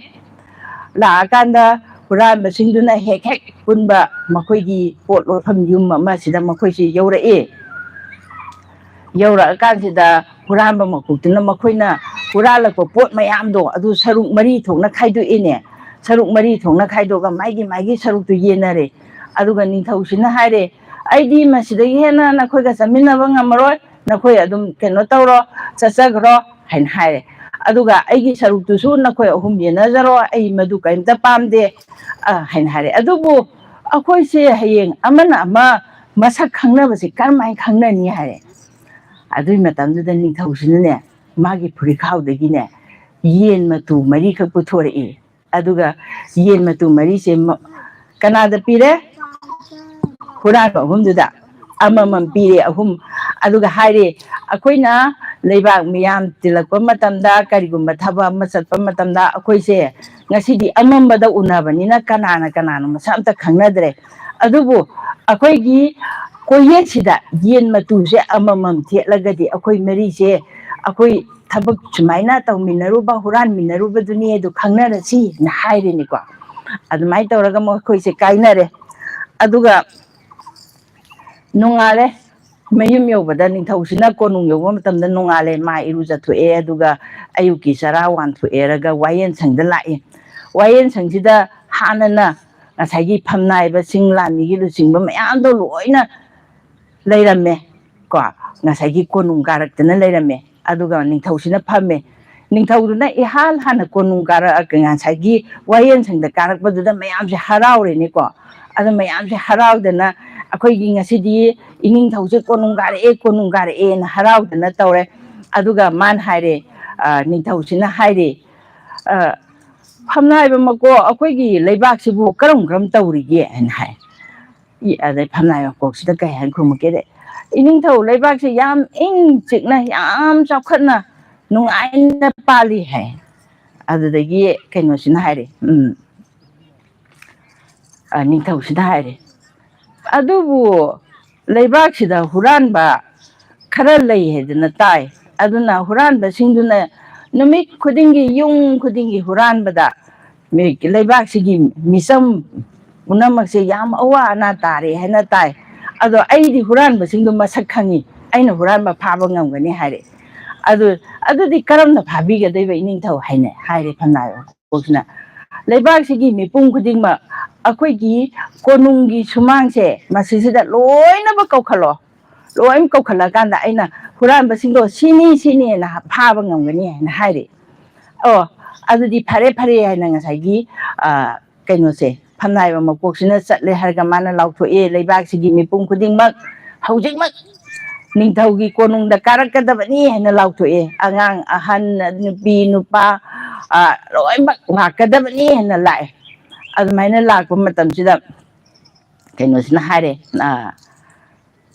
ꯂꯥꯛꯑꯀꯥꯟꯗ ꯍꯨꯔꯥꯟꯕꯁꯤꯡꯗꯨꯅ ꯍꯦꯛ ꯍꯦꯛ ꯄꯨꯟꯕ ꯃꯈꯣꯏꯒꯤ ꯄꯣꯠ ꯂꯣꯠꯐꯝ ꯌꯨꯝ ꯑꯃꯁꯤꯗ ꯃꯈꯣꯏꯁꯤ ꯌꯧꯔꯛꯑꯦ꯫ ꯌꯧꯔꯛꯑꯀꯥꯟꯁꯤꯗ ꯍꯨꯔꯥꯟꯕ ꯃꯀꯣꯛꯇꯨꯅ ꯃꯈꯣꯏꯅ ꯍꯨꯔꯥꯜꯂꯛꯄ ꯄꯣꯠ ꯃꯌꯥꯝꯗꯣ ꯑꯗꯨ ꯁꯔꯨꯛ ꯃꯔꯤ ꯊꯣꯛꯅ ꯈꯥꯏꯗꯣꯛꯑꯦꯅꯦ꯫ ꯁꯔꯨꯛ ꯃꯔꯤ ꯊꯣꯛꯅ ꯈꯥꯏꯗꯣꯛꯑꯒ ꯃꯥꯒꯤ ꯃꯥꯒꯤ ꯁꯔꯨꯛꯇꯨ ꯌꯦꯟꯅꯔꯦ꯫ ꯑꯗꯨꯒ ꯅꯤꯡꯊꯧꯁꯤꯅ ꯍꯥꯏꯔꯦ, "ꯑꯩꯗꯤ ꯃꯁꯤꯗꯒꯤ ꯍꯦꯟꯅ ꯅꯈꯣꯏꯒ ꯆꯠꯃꯤꯟꯅꯕ ꯉꯝꯃꯔꯣꯏ, ꯅꯈꯣꯏ ꯑꯗꯨꯝ ꯀꯩꯅꯣ ꯇꯧꯔꯣ, ꯆꯠꯆꯈ꯭ꯔꯣ" ꯍꯥꯏꯅ ꯍꯥꯏꯔꯦ꯫ "ꯑꯗꯨꯒ ꯑꯩꯒꯤ ꯁꯔꯨꯛꯇꯨꯁꯨ ꯅꯈꯣꯏ ꯑꯍꯨꯝ ꯌꯦꯟꯅꯖꯔꯣ, ꯑꯩ ꯃꯗꯨ ꯀꯔꯤꯝꯇ ꯄꯥꯝꯗꯦ" ꯑ, ꯍꯥꯏꯅ ꯍꯥꯏꯔꯦ꯫ ꯑꯗꯨꯕꯨ ꯑꯩꯈꯣꯏꯁꯦ ꯍꯌꯦꯡ ꯑꯃꯅ ꯑꯃ ꯃꯁꯛ ꯈꯪꯅꯕꯁꯦ ꯀꯔꯝꯍꯥꯏꯅ ꯈꯪꯅꯅꯤ ꯍꯥꯏꯔꯦ꯫ ꯑꯗꯨꯒꯤ ꯃꯇꯝꯗꯨꯗ ꯅꯤꯡꯊꯧꯁꯤꯅꯅꯦ, ꯃꯥꯒꯤ ꯐꯨꯔꯤꯈꯥꯎꯗꯒꯤꯅꯦ, ꯌꯦꯟ ꯃꯇꯨ ꯃꯔꯤꯈꯛ ꯄꯨꯊꯣꯔꯛꯏ꯫ ꯑꯗꯨꯒ ꯌꯦꯟ ꯃꯇꯨ ꯃꯔꯤꯁꯦ ꯃ-, ꯀꯅꯥꯗ ꯄꯤꯔꯦ? ꯍꯨꯔꯥꯟꯕ ꯑꯍꯨꯝꯗꯨꯗ ꯑꯃꯃꯝ ꯄꯤꯔꯦ, ꯑꯍꯨꯝ꯫ ꯑꯗꯨꯒ ꯍꯥꯏꯔꯦ, "ꯑꯩꯈꯣꯏꯅ ꯂꯩꯕꯥꯛ ꯃꯤꯌꯥꯝ ꯇꯤꯜꯂꯛꯄ ꯃꯇꯝꯗ, ꯀꯔꯤꯒꯨꯝꯕ ꯊꯕꯛ ꯑꯃ ꯆꯠꯄ ꯃꯇꯝꯗ, ꯑꯩꯈꯣꯏꯁꯦ ꯉꯁꯤꯗꯤ ꯑꯃꯝꯕꯗ ꯎꯅꯕꯅꯤꯅ ꯀꯅꯥꯅ ꯀꯅꯥꯅꯣ ꯃꯁꯛ ꯑꯝꯇ ꯈꯪꯅꯗ꯭ꯔꯦ꯫ ꯑꯗꯨꯕꯨ ꯑꯩꯈꯣꯏꯒꯤ ꯀꯣꯏꯌꯦꯠꯁꯤꯗ ꯌꯦꯟ ꯃꯇꯨꯁꯦ ꯑꯃꯃꯝ ꯊꯦꯠꯂꯒꯗꯤ ꯑꯩꯈꯣꯏ ꯃꯔꯤꯁꯦ, ꯑꯩꯈꯣꯏ ꯊꯕꯛ ꯁꯨꯃꯥꯏꯅ ꯇꯧꯃꯤꯟꯅꯔꯨꯕ, ꯍꯨꯔꯥꯟꯃꯤꯟꯅꯔꯨꯕꯗꯨꯅꯦ ꯑꯗꯨ ꯈꯪꯅꯔꯁꯤꯅ ꯍꯥꯏꯔꯦꯅꯦꯀꯣ꯫ ꯑꯗꯨꯃꯥꯏꯅ ꯇꯧꯔꯒ ꯃꯈꯣꯏꯁꯦ ꯀꯥꯏꯅꯔꯦ꯫ ꯑꯗꯨꯒ ꯅꯣꯡꯉꯥꯜꯂꯦ꯫ ꯃꯌꯨꯝ ꯌꯧꯕꯗ ꯅꯤꯡꯊꯧꯁꯤꯅ ꯀꯣꯅꯨꯡ ꯌꯧꯕ ꯃꯇꯝꯗ ꯅꯣꯡꯉꯥꯜꯂꯦ, ꯃꯥ ꯏꯔꯨꯖꯊꯣꯛꯑꯦ, ꯑꯗꯨꯒ ꯑꯌꯨꯛꯀꯤ ꯆꯔꯥ ꯋꯥꯟꯊꯣꯛꯑꯦꯔꯒ ꯋꯥꯌꯦꯜ ꯁꯪꯗ ꯂꯥꯛꯑꯦ꯫ ꯋꯥꯌꯦꯜ ꯁꯪꯁꯤꯗ ꯍꯥꯟꯅꯅ ꯉꯁꯥꯏꯒꯤ ꯐꯝꯅꯥꯏꯕꯁꯤꯡ, ꯂꯥꯟꯃꯤꯒꯤ ꯂꯨꯆꯤꯡꯕ ꯃꯌꯥꯝꯗꯣ ꯂꯣꯏꯅ ꯂꯩꯔꯝꯃꯦ ꯀꯣ꯫ ꯉꯁꯥꯏꯒꯤ ꯀꯣꯅꯨꯡ ꯀꯥꯔꯛꯇꯅ ꯂꯩꯔꯝꯃꯦ꯫ ꯑꯗꯨꯒ ꯅꯤꯡꯊꯧꯁꯤꯅ ꯐꯝꯃꯦ꯫ ꯅꯤꯡꯊꯧꯗꯨꯅ ꯏꯍꯥꯟ ꯍꯥꯟꯅ ꯀꯣꯅꯨꯡ ꯀꯥꯔꯛꯑꯒ ꯉꯁꯥꯏꯒꯤ ꯋꯥꯌꯦꯜ ꯁꯪꯗ ꯀꯥꯔꯛꯄꯗꯨꯗ ꯃꯌꯥꯝꯁꯦ ꯍꯔꯥꯎꯔꯦꯅꯦꯀꯣ꯫ ꯑꯗ ꯃꯌꯥꯝꯁꯦ ꯍꯔꯥꯎꯗꯅ ꯑꯩꯈꯣꯏꯒꯤ ꯉꯁꯤꯗꯤ ꯏꯅꯤꯡꯊꯧꯁꯦ ꯀꯣꯅꯨꯡ ꯀꯥꯔꯛꯑꯦ, ꯀꯣꯅꯨꯡ ꯀꯥꯔꯛꯑꯦꯅ ꯍꯔꯥꯎꯗꯅ ꯇꯧꯔꯦ꯫ ꯑꯗꯨꯒ ꯃꯥꯅ ꯍꯥꯏꯔꯦ, ꯑ, ꯅꯤꯡꯊꯧꯁꯤꯅ ꯍꯥꯏꯔꯦ, ꯑ, "ꯐꯝꯅꯥꯏꯕ ꯃꯀꯣꯛ, ꯑꯩꯈꯣꯏꯒꯤ ꯂꯩꯕꯥꯛꯁꯤꯕꯨ ꯀꯔꯝ ꯀꯔꯝ ꯇꯧꯔꯤꯒꯦ?" ꯍꯥꯏꯅ ꯍꯥꯏ꯫ ꯏ-, ꯑꯗꯩ ꯐꯝꯅꯥꯏꯕ ꯃꯀꯣꯛꯁꯤꯗ ꯀꯩ ꯍꯥꯏꯅ ꯈꯨꯝꯃꯛꯀꯦꯗ, "ꯏꯅꯤꯡꯊꯧ, ꯂꯩꯕꯥꯛꯁꯦ ꯌꯥꯝ ꯏꯪ ꯆꯤꯛꯅ, ꯌꯥꯝ ꯆꯥꯎꯈꯠꯅ, ꯅꯨꯡꯉꯥꯏꯅ ꯄꯥꯜꯂꯤ" ꯍꯥꯏ꯫ ꯑꯗꯨꯗꯒꯤ ꯀꯩꯅꯣꯁꯤꯅ ꯍꯥꯏꯔꯦ, ꯎꯝ, ꯑ, ꯅꯤꯡꯊꯧꯁꯤꯅ ꯍꯥꯏꯔꯦ, "ꯑꯗꯨꯕꯨ ꯂꯩꯕꯥꯛꯁꯤꯗ ꯍꯨꯔꯥꯟꯕ ꯈꯔ ꯂꯩ ꯍꯥꯏꯗꯅ ꯇꯥꯏ꯫ ꯑꯗꯨꯅ ꯍꯨꯔꯥꯟꯕꯁꯤꯡꯗꯨꯅ ꯅꯨꯃꯤꯠ ꯈꯨꯗꯤꯡꯒꯤ, ꯌꯨꯝ ꯈꯨꯗꯤꯡꯒꯤ ꯍꯨꯔꯥꯟꯕꯗ ꯃꯤ-, ꯂꯩꯕꯥꯛꯁꯤꯒꯤ ꯃꯤꯆꯝ ꯄꯨꯝꯅꯃꯛꯁꯦ ꯌꯥꯝ ꯑꯋꯥ ꯑꯅꯥ ꯇꯥꯔꯦ ꯍꯥꯏꯅ ꯇꯥꯏ꯫ ꯑꯗꯣ ꯑꯩꯗꯤ ꯍꯨꯔꯥꯟꯕꯁꯤꯡꯗꯣ ꯃꯁꯛ ꯈꯪꯉꯤ, ꯑꯩꯅ ꯍꯨꯔꯥꯟꯕ ꯐꯥꯕ ꯉꯝꯒꯅꯤ" ꯍꯥꯏꯔꯦ꯫ ꯑꯗꯨ, "ꯑꯗꯨꯗꯤ ꯀꯔꯝꯅ ꯐꯥꯕꯤꯒꯗꯣꯏꯕ ꯏꯅꯤꯡꯊꯧ?" ꯍꯥꯏꯅ ꯍꯥꯏꯔꯦ ꯐꯝꯅꯥꯏꯕ ꯃꯀꯣꯛꯁꯤꯅ꯫ "ꯂꯩꯕꯥꯛꯁꯤꯒꯤ ꯃꯤꯄꯨꯝ ꯈꯨꯗꯤꯡꯃꯛ ꯑꯩꯈꯣꯏꯒꯤ ꯀꯣꯅꯨꯡꯒꯤ ꯁꯨꯃꯥꯡꯁꯦ ꯃꯁꯤꯁꯤꯗ ꯂꯣꯏꯅꯃꯛ ꯀꯧꯈꯠꯂꯣ꯫ ꯂꯣꯏ ꯀꯧꯈꯠꯂꯀꯥꯟꯗ ꯑꯩꯅ ꯍꯨꯔꯥꯟꯕꯁꯤꯡꯗꯣ ꯁꯤꯅꯤ, ꯁꯤꯅꯤꯅ ꯐꯥꯕ ꯉꯝꯒꯅꯤ" ꯍꯥꯏꯅ ꯍꯥꯏꯔꯦ꯫ "ꯑꯣ, ꯑꯗꯨꯗꯤ ꯐꯔꯦ, ꯐꯔꯦ" ꯍꯥꯏꯅ ꯉꯁꯥꯏꯒꯤ, ꯑ, ꯀꯩꯅꯣꯁꯦ, ꯐꯝꯅꯥꯏꯕ ꯃꯀꯣꯛꯁꯤꯅ ꯆꯠꯂꯦ ꯍꯥꯏꯔꯒ ꯃꯥꯅ ꯂꯥꯎꯊꯣꯛꯑꯦ, "ꯂꯩꯕꯥꯛꯁꯤꯒꯤ ꯃꯤꯄꯨꯝ ꯈꯨꯗꯤꯡꯃꯛ ꯍꯧꯖꯤꯛꯃꯛ ꯅꯤꯡꯊꯧꯒꯤ ꯀꯣꯅꯨꯡꯗ ꯀꯥꯔꯛꯀꯗꯕꯅꯤ" ꯍꯥꯏꯅ ꯂꯥꯎꯊꯣꯛꯑꯦ꯫ ꯑꯉꯥꯡ, ꯑꯍꯟ, ꯅꯨꯄꯤ, ꯅꯨꯄꯥ, ꯑ, ꯂꯣꯏꯅꯃꯛ ꯂꯥꯛꯀꯗꯕꯅꯤ ꯍꯥꯏꯅ ꯂꯥꯛꯑꯦ꯫ ꯑꯗꯨꯃꯥꯏꯅ ꯂꯥꯛꯄ ꯃꯇꯝꯁꯤꯗ ꯀꯩꯅꯣꯁꯤꯅ ꯍꯥꯏꯔꯦ, ꯑ,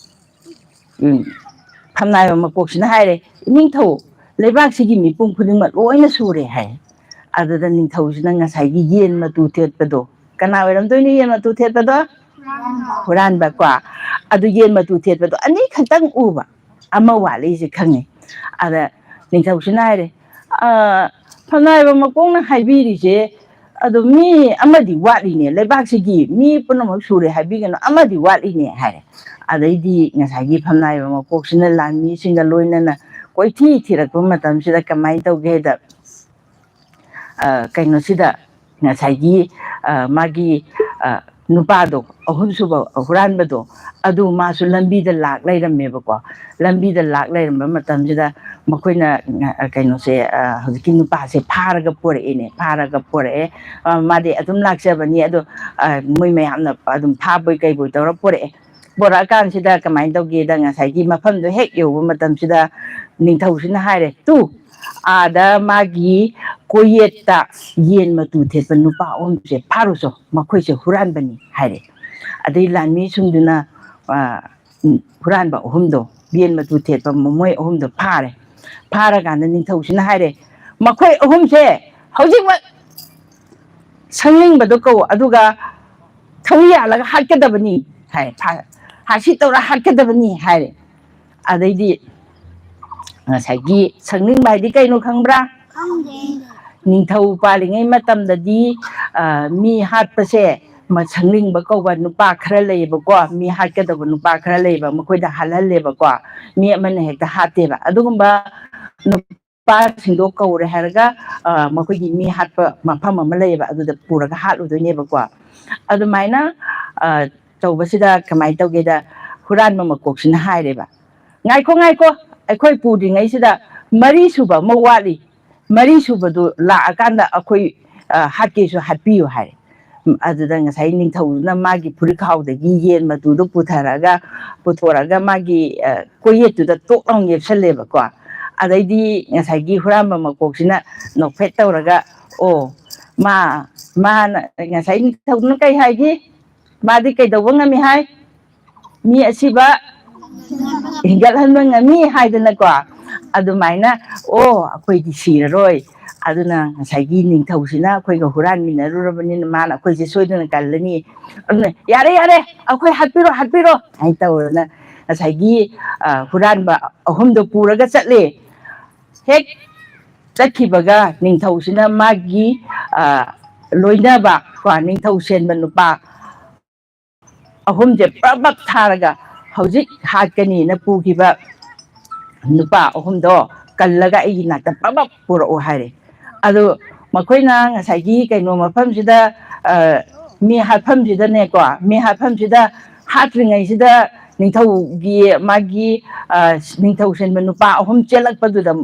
ꯎꯝ, ꯐꯝꯅꯥꯏꯕ ꯃꯀꯣꯛꯁꯤꯅ ꯍꯥꯏꯔꯦ, "ꯏꯅꯤꯡꯊꯧ, ꯂꯩꯕꯥꯛꯁꯤꯒꯤ ꯃꯤꯄꯨꯝ ꯈꯨꯗꯤꯡꯃꯛ ꯂꯣꯏꯅ ꯁꯨꯔꯦ" ꯍꯥꯏ꯫ ꯑꯗꯨꯗ ꯅꯤꯡꯊꯧꯁꯤꯅ ꯉꯁꯥꯏꯒꯤ ꯌꯦꯟ ꯃꯇꯨ ꯊꯦꯠꯄꯗꯣ, ꯀꯅꯥ ꯑꯣꯏꯔꯝꯗꯣꯏꯅꯣ ꯌꯦꯟ ꯃꯇꯨ ꯊꯦꯠꯄꯗꯣ? ꯍꯨꯔꯥꯟꯕ ꯀꯣ꯫ ꯑꯗꯨ ꯌꯦꯟ ꯃꯇꯨ ꯊꯦꯠꯄꯗꯣ ꯑꯅꯤꯈꯛꯇꯪ ꯎꯕ, ꯑꯃ ꯋꯥꯠꯂꯤꯁꯦ ꯈꯪꯉꯦ꯫ ꯑꯗ ꯅꯤꯡꯊꯧꯁꯤꯅ ꯍꯥꯏꯔꯦ, "ꯑ, ꯐꯝꯅꯥꯏꯕ ꯃꯀꯣꯛꯅ ꯍꯥꯏꯕꯤꯔꯤꯁꯦ ꯑꯗꯣ ꯃꯤ ꯑꯃꯗꯤ ꯋꯥꯠꯂꯤꯅꯦ, ꯂꯩꯕꯥꯛꯁꯤꯒꯤ ꯃꯤ ꯄꯨꯝꯅꯃꯛ ꯁꯨꯔꯦ ꯍꯥꯏꯕꯤꯒꯅꯨ, ꯑꯃꯗꯤ ꯋꯥꯠꯂꯤꯅꯦ" ꯍꯥꯏꯔꯦ꯫ ꯑꯗꯩꯗꯤ ꯉꯁꯥꯏꯒꯤ ꯐꯝꯅꯥꯏꯕ ꯃꯀꯣꯛꯁꯤꯅ ꯂꯥꯟꯃꯤꯁꯤꯡꯒ ꯂꯣꯏꯅꯅ ꯀꯣꯏꯊꯤ ꯊꯤꯔꯛꯄ ꯃꯇꯝꯁꯤꯗ ꯀꯃꯥꯏꯅ ꯇꯧꯒꯦ ꯍꯥꯏꯗ, ꯑ, ꯀꯩꯅꯣꯁꯤꯗ ꯉꯁꯥꯏꯒꯤ, ꯑ, ꯃꯥꯒꯤ, ꯑ, ꯅꯨꯄꯥꯗꯣ, ꯑꯍꯨꯝꯁꯨꯕ ꯍꯨꯔꯥꯟꯕꯗꯣ, ꯑꯗꯨ ꯃꯥꯁꯨ ꯂꯝꯕꯤꯗ ꯂꯥꯛ ꯂꯩꯔꯝꯃꯦꯕꯀꯣ꯫ ꯂꯝꯕꯤꯗ ꯂꯥꯛ ꯂꯩꯔꯝꯕ ꯃꯇꯝꯁꯤꯗ ꯃꯈꯣꯏꯅ, ꯑ, ꯀꯩꯅꯣꯁꯦ, ꯑ, ꯍꯧꯖꯤꯛꯀꯤ ꯅꯨꯄꯥꯁꯦ ꯐꯥꯔꯒ ꯄꯣꯔꯛꯑꯦꯅꯦ, ꯐꯥꯔꯒ ꯄꯣꯔꯛꯑꯦ꯫ ꯑ, ꯃꯥꯗꯤ ꯑꯗꯨꯝ ꯂꯥꯛꯆꯕꯅꯤ, ꯑꯗꯣ, ꯑ, ꯃꯣꯏ ꯃꯌꯥꯝꯅ ꯑꯗꯨꯝ ꯐꯥꯕꯣꯏ ꯀꯩꯕꯣꯏ ꯇꯧꯔ ꯄꯣꯔꯛꯑꯦ꯫ ꯄꯣꯔꯛꯑꯀꯥꯟꯁꯤꯗ ꯀꯃꯥꯏꯅ ꯇꯧꯒꯦꯗ, ꯉꯁꯥꯏꯒꯤ ꯃꯐꯝꯗꯣ ꯍꯦꯛ ꯌꯧꯕ ꯃꯇꯝꯁꯤꯗ ꯅꯤꯡꯊꯧꯁꯤꯅ ꯍꯥꯏꯔꯦ, "ꯇꯨ, ꯑꯥꯗ ꯃꯥꯒꯤ ꯀꯣꯌꯦꯠꯇ ꯌꯦꯟ ꯃꯇꯨ ꯊꯦꯠꯄ ꯅꯨꯄꯥ ꯑꯍꯨꯝꯁꯦ ꯐꯥꯔꯨꯆꯣ, ꯃꯈꯣꯏꯁꯦ ꯍꯨꯔꯥꯟꯕꯅꯤ" ꯍꯥꯏꯔꯦ꯫ ꯑꯗꯩ ꯂꯥꯟꯃꯤꯁꯤꯡꯗꯨꯅ, ꯑ, ꯍꯨꯔꯥꯟꯕ ꯑꯍꯨꯝꯗꯣ, ꯌꯦꯟ ꯃꯇꯨ ꯊꯦꯠꯄ ꯃꯣꯏ ꯑꯍꯨꯝꯗꯣ ꯐꯥꯔꯦ꯫ ꯐꯥꯔꯀꯥꯟꯗ ꯅꯤꯡꯊꯧꯁꯤꯅ ꯍꯥꯏꯔꯦ, "ꯃꯈꯣꯏ ꯑꯍꯨꯝꯁꯦ ꯍꯧꯖꯤꯛꯃꯛ ꯁꯪꯅꯤꯡꯕꯗꯣ ꯀꯧ, ꯑꯗꯨꯒ ꯊꯧꯔꯤ ꯌꯥꯜꯂꯒ ꯍꯥꯠꯀꯗꯕꯅꯤ" ꯍꯥꯏ, ꯐꯥ-, ꯐꯥꯁꯤ ꯇꯧꯔ ꯍꯥꯠꯀꯗꯕꯅꯤ ꯍꯥꯏꯔꯦ꯫ ꯑꯗꯩꯗꯤ ꯉꯁꯥꯏꯒꯤ ꯁꯪꯅꯤꯡꯕ ꯍꯥꯏꯗꯤ ꯀꯩꯅꯣ ꯈꯪꯕ꯭ꯔꯥ? ꯈꯪꯗꯦ꯫ ꯅꯤꯡꯊꯧ ꯄꯥꯜꯂꯤꯉꯩ ꯃꯇꯝꯗꯗꯤ, ꯑ, ꯃꯤ ꯍꯥꯠꯄꯁꯦ ꯃ-, ꯁꯪꯅꯤꯡꯕ ꯀꯧꯕ ꯅꯨꯄꯥ ꯈꯔ ꯂꯩꯌꯦꯕꯀꯣ, ꯃꯤ ꯍꯥꯠꯀꯗꯕ ꯅꯨꯄꯥ ꯈꯔ ꯂꯩꯌꯦꯕ, ꯃꯈꯣꯏꯗ ꯍꯥꯠꯍꯜꯂꯦꯕꯀꯣ, ꯃꯤ ꯑꯃꯅ ꯍꯦꯛꯇ ꯍꯥꯠꯇꯦꯕ꯫ ꯑꯗꯨꯒꯨꯝꯕ ꯅꯨꯄꯥꯁꯤꯡꯗꯣ ꯀꯧꯔꯦ ꯍꯥꯏꯔꯒ, ꯑ, ꯃꯈꯣꯏꯒꯤ ꯃꯤ ꯍꯥꯠꯄ ꯃꯐꯝ ꯑꯃ ꯂꯩꯌꯦꯕ, ꯑꯗꯨꯗ ꯄꯨꯔꯒ ꯍꯥꯠꯂꯨꯗꯣꯏꯅꯦꯕꯀꯣ꯫ ꯑꯗꯨꯃꯥꯏꯅ, ꯑ, ꯇꯧꯕꯁꯤꯗ ꯀꯃꯥꯏꯅ ꯇꯧꯒꯦꯗ, ꯍꯨꯔꯥꯟꯕ ꯃꯀꯣꯛꯁꯤꯅ ꯍꯥꯏꯔꯦꯕ, "ꯉꯥꯏꯈꯣ, ꯉꯥꯏꯈꯣ, ꯑꯩꯈꯣꯏ ꯄꯨꯗ꯭ꯔꯤꯉꯩꯁꯤꯗ ꯃꯔꯤ ꯁꯨꯕ ꯑꯃ ꯋꯥꯠꯂꯤ, ꯃꯔꯤ ꯁꯨꯕꯗꯨ ꯂꯥꯛꯑꯀꯥꯟꯗ ꯑꯩꯈꯣꯏ, ꯑ, ꯍꯥꯠꯀꯦꯁꯨ ꯍꯥꯠꯄꯤꯌꯨ" ꯍꯥꯏꯔꯦ꯫ ꯎꯝ, ꯑꯗꯨꯗ ꯉꯁꯥꯏ ꯅꯤꯡꯊꯧꯗꯨꯅ ꯃꯥꯒꯤ ꯐꯨꯔꯤꯠꯈꯥꯎꯗꯒꯤ ꯌꯦꯟ ꯃꯇꯨꯗꯣ ꯄꯨꯊꯔꯒ, ꯄꯨꯊꯣꯔꯒ ꯃꯥꯒꯤ, ꯑ, ꯀꯣꯌꯦꯠꯇꯨꯗ ꯇꯣꯛ ꯂꯥꯎꯅ ꯌꯦꯞꯁꯜꯂꯦꯕꯀꯣ꯫ ꯑꯗꯩꯗꯤ ꯉꯁꯥꯏꯒꯤ ꯍꯨꯔꯥꯟꯕ ꯃꯀꯣꯛꯁꯤꯅ ꯅꯣꯛꯐꯦꯠ ꯇꯧꯔꯒ, "ꯑꯣ, ꯃꯥ, ꯃꯥꯅ", ꯉꯁꯥꯏ ꯅꯤꯡꯊꯧꯗꯨꯅ ꯀꯩ ꯍꯥꯏꯒꯦ? ꯃꯥꯗꯤ ꯀꯩꯗꯧꯕ ꯉꯝꯃꯤ ꯍꯥꯏ? ꯃꯤ ꯑꯁꯤꯕ ꯍꯤꯡꯒꯠꯍꯟꯕ ꯉꯝꯃꯤ ꯍꯥꯏꯗꯅꯀꯣ꯫ ꯑꯗꯨꯃꯥꯏꯅ, "ꯑꯣ, ꯑꯩꯈꯣꯏꯗꯤ ꯁꯤꯔꯔꯣꯏ, ꯑꯗꯨꯅ ꯉꯁꯥꯏꯒꯤ ꯅꯤꯡꯊꯧꯁꯤꯅ ꯑꯩꯈꯣꯏꯒ ꯍꯨꯔꯥꯟꯃꯤꯟꯅꯔꯨꯔꯕꯅꯤꯅ ꯃꯥꯅ ꯑꯩꯈꯣꯏꯁꯦ ꯁꯣꯏꯗꯅ ꯀꯜꯂꯅꯤ꯫ ꯑꯗꯨꯅ "ꯌꯥꯔꯦ, ꯌꯥꯔꯦ, ꯑꯩꯈꯣꯏ ꯍꯥꯠꯄꯤꯔꯣ, ꯍꯥꯠꯄꯤꯔꯣ" ꯍꯥꯏꯅ ꯇꯧꯔꯅ ꯉꯁꯥꯏꯒꯤ, ꯑ, ꯍꯨꯔꯥꯟꯕ ꯑꯍꯨꯝꯗꯣ ꯄꯨꯔꯒ ꯆꯠꯂꯦ꯫ ꯍꯦꯛ ꯆꯠꯈꯤꯕꯒ ꯅꯤꯡꯊꯧꯁꯤꯅ ꯃꯥꯒꯤ, ꯑ, ꯂꯣꯏꯅꯕ ꯀꯣ, ꯅꯤꯡꯊꯧ ꯁꯦꯟꯕ ꯅꯨꯄꯥ ꯑꯍꯨꯝꯁꯦ ꯄ꯭ꯔꯕꯛ ꯊꯥꯔꯒ ꯍꯧꯖꯤꯛ ꯍꯥꯠꯀꯅꯤꯅ ꯄꯨꯈꯤꯕ ꯅꯨꯄꯥ ꯑꯍꯨꯝꯗꯣ ꯀꯜꯂꯒ ꯑꯩꯒꯤ ꯅꯥꯛꯇ ꯄ꯭ꯔꯕꯛ ꯄꯨꯔꯛꯎ ꯍꯥꯏꯔꯦ꯫ ꯑꯗꯨ ꯃꯈꯣꯏꯅ ꯉꯁꯥꯏꯒꯤ ꯀꯩꯅꯣ ꯃꯐꯝꯁꯤꯗ, ꯑ, ꯃꯤ ꯍꯥꯠꯐꯝꯁꯤꯗꯅꯦꯀꯣ, ꯃꯤ ꯍꯥꯠꯐꯝꯁꯤꯗ ꯍꯥꯠꯇ꯭ꯔꯤꯉꯩꯁꯤꯗ ꯅꯤꯡꯊꯧꯒꯤ ꯃꯥꯒꯤ, ꯑ, ꯅꯤꯡꯊꯧ ꯁꯦꯟꯕ ꯅꯨꯄꯥ ꯑꯍꯨꯝ ꯆꯦꯜꯂꯛꯄꯗꯨꯗ,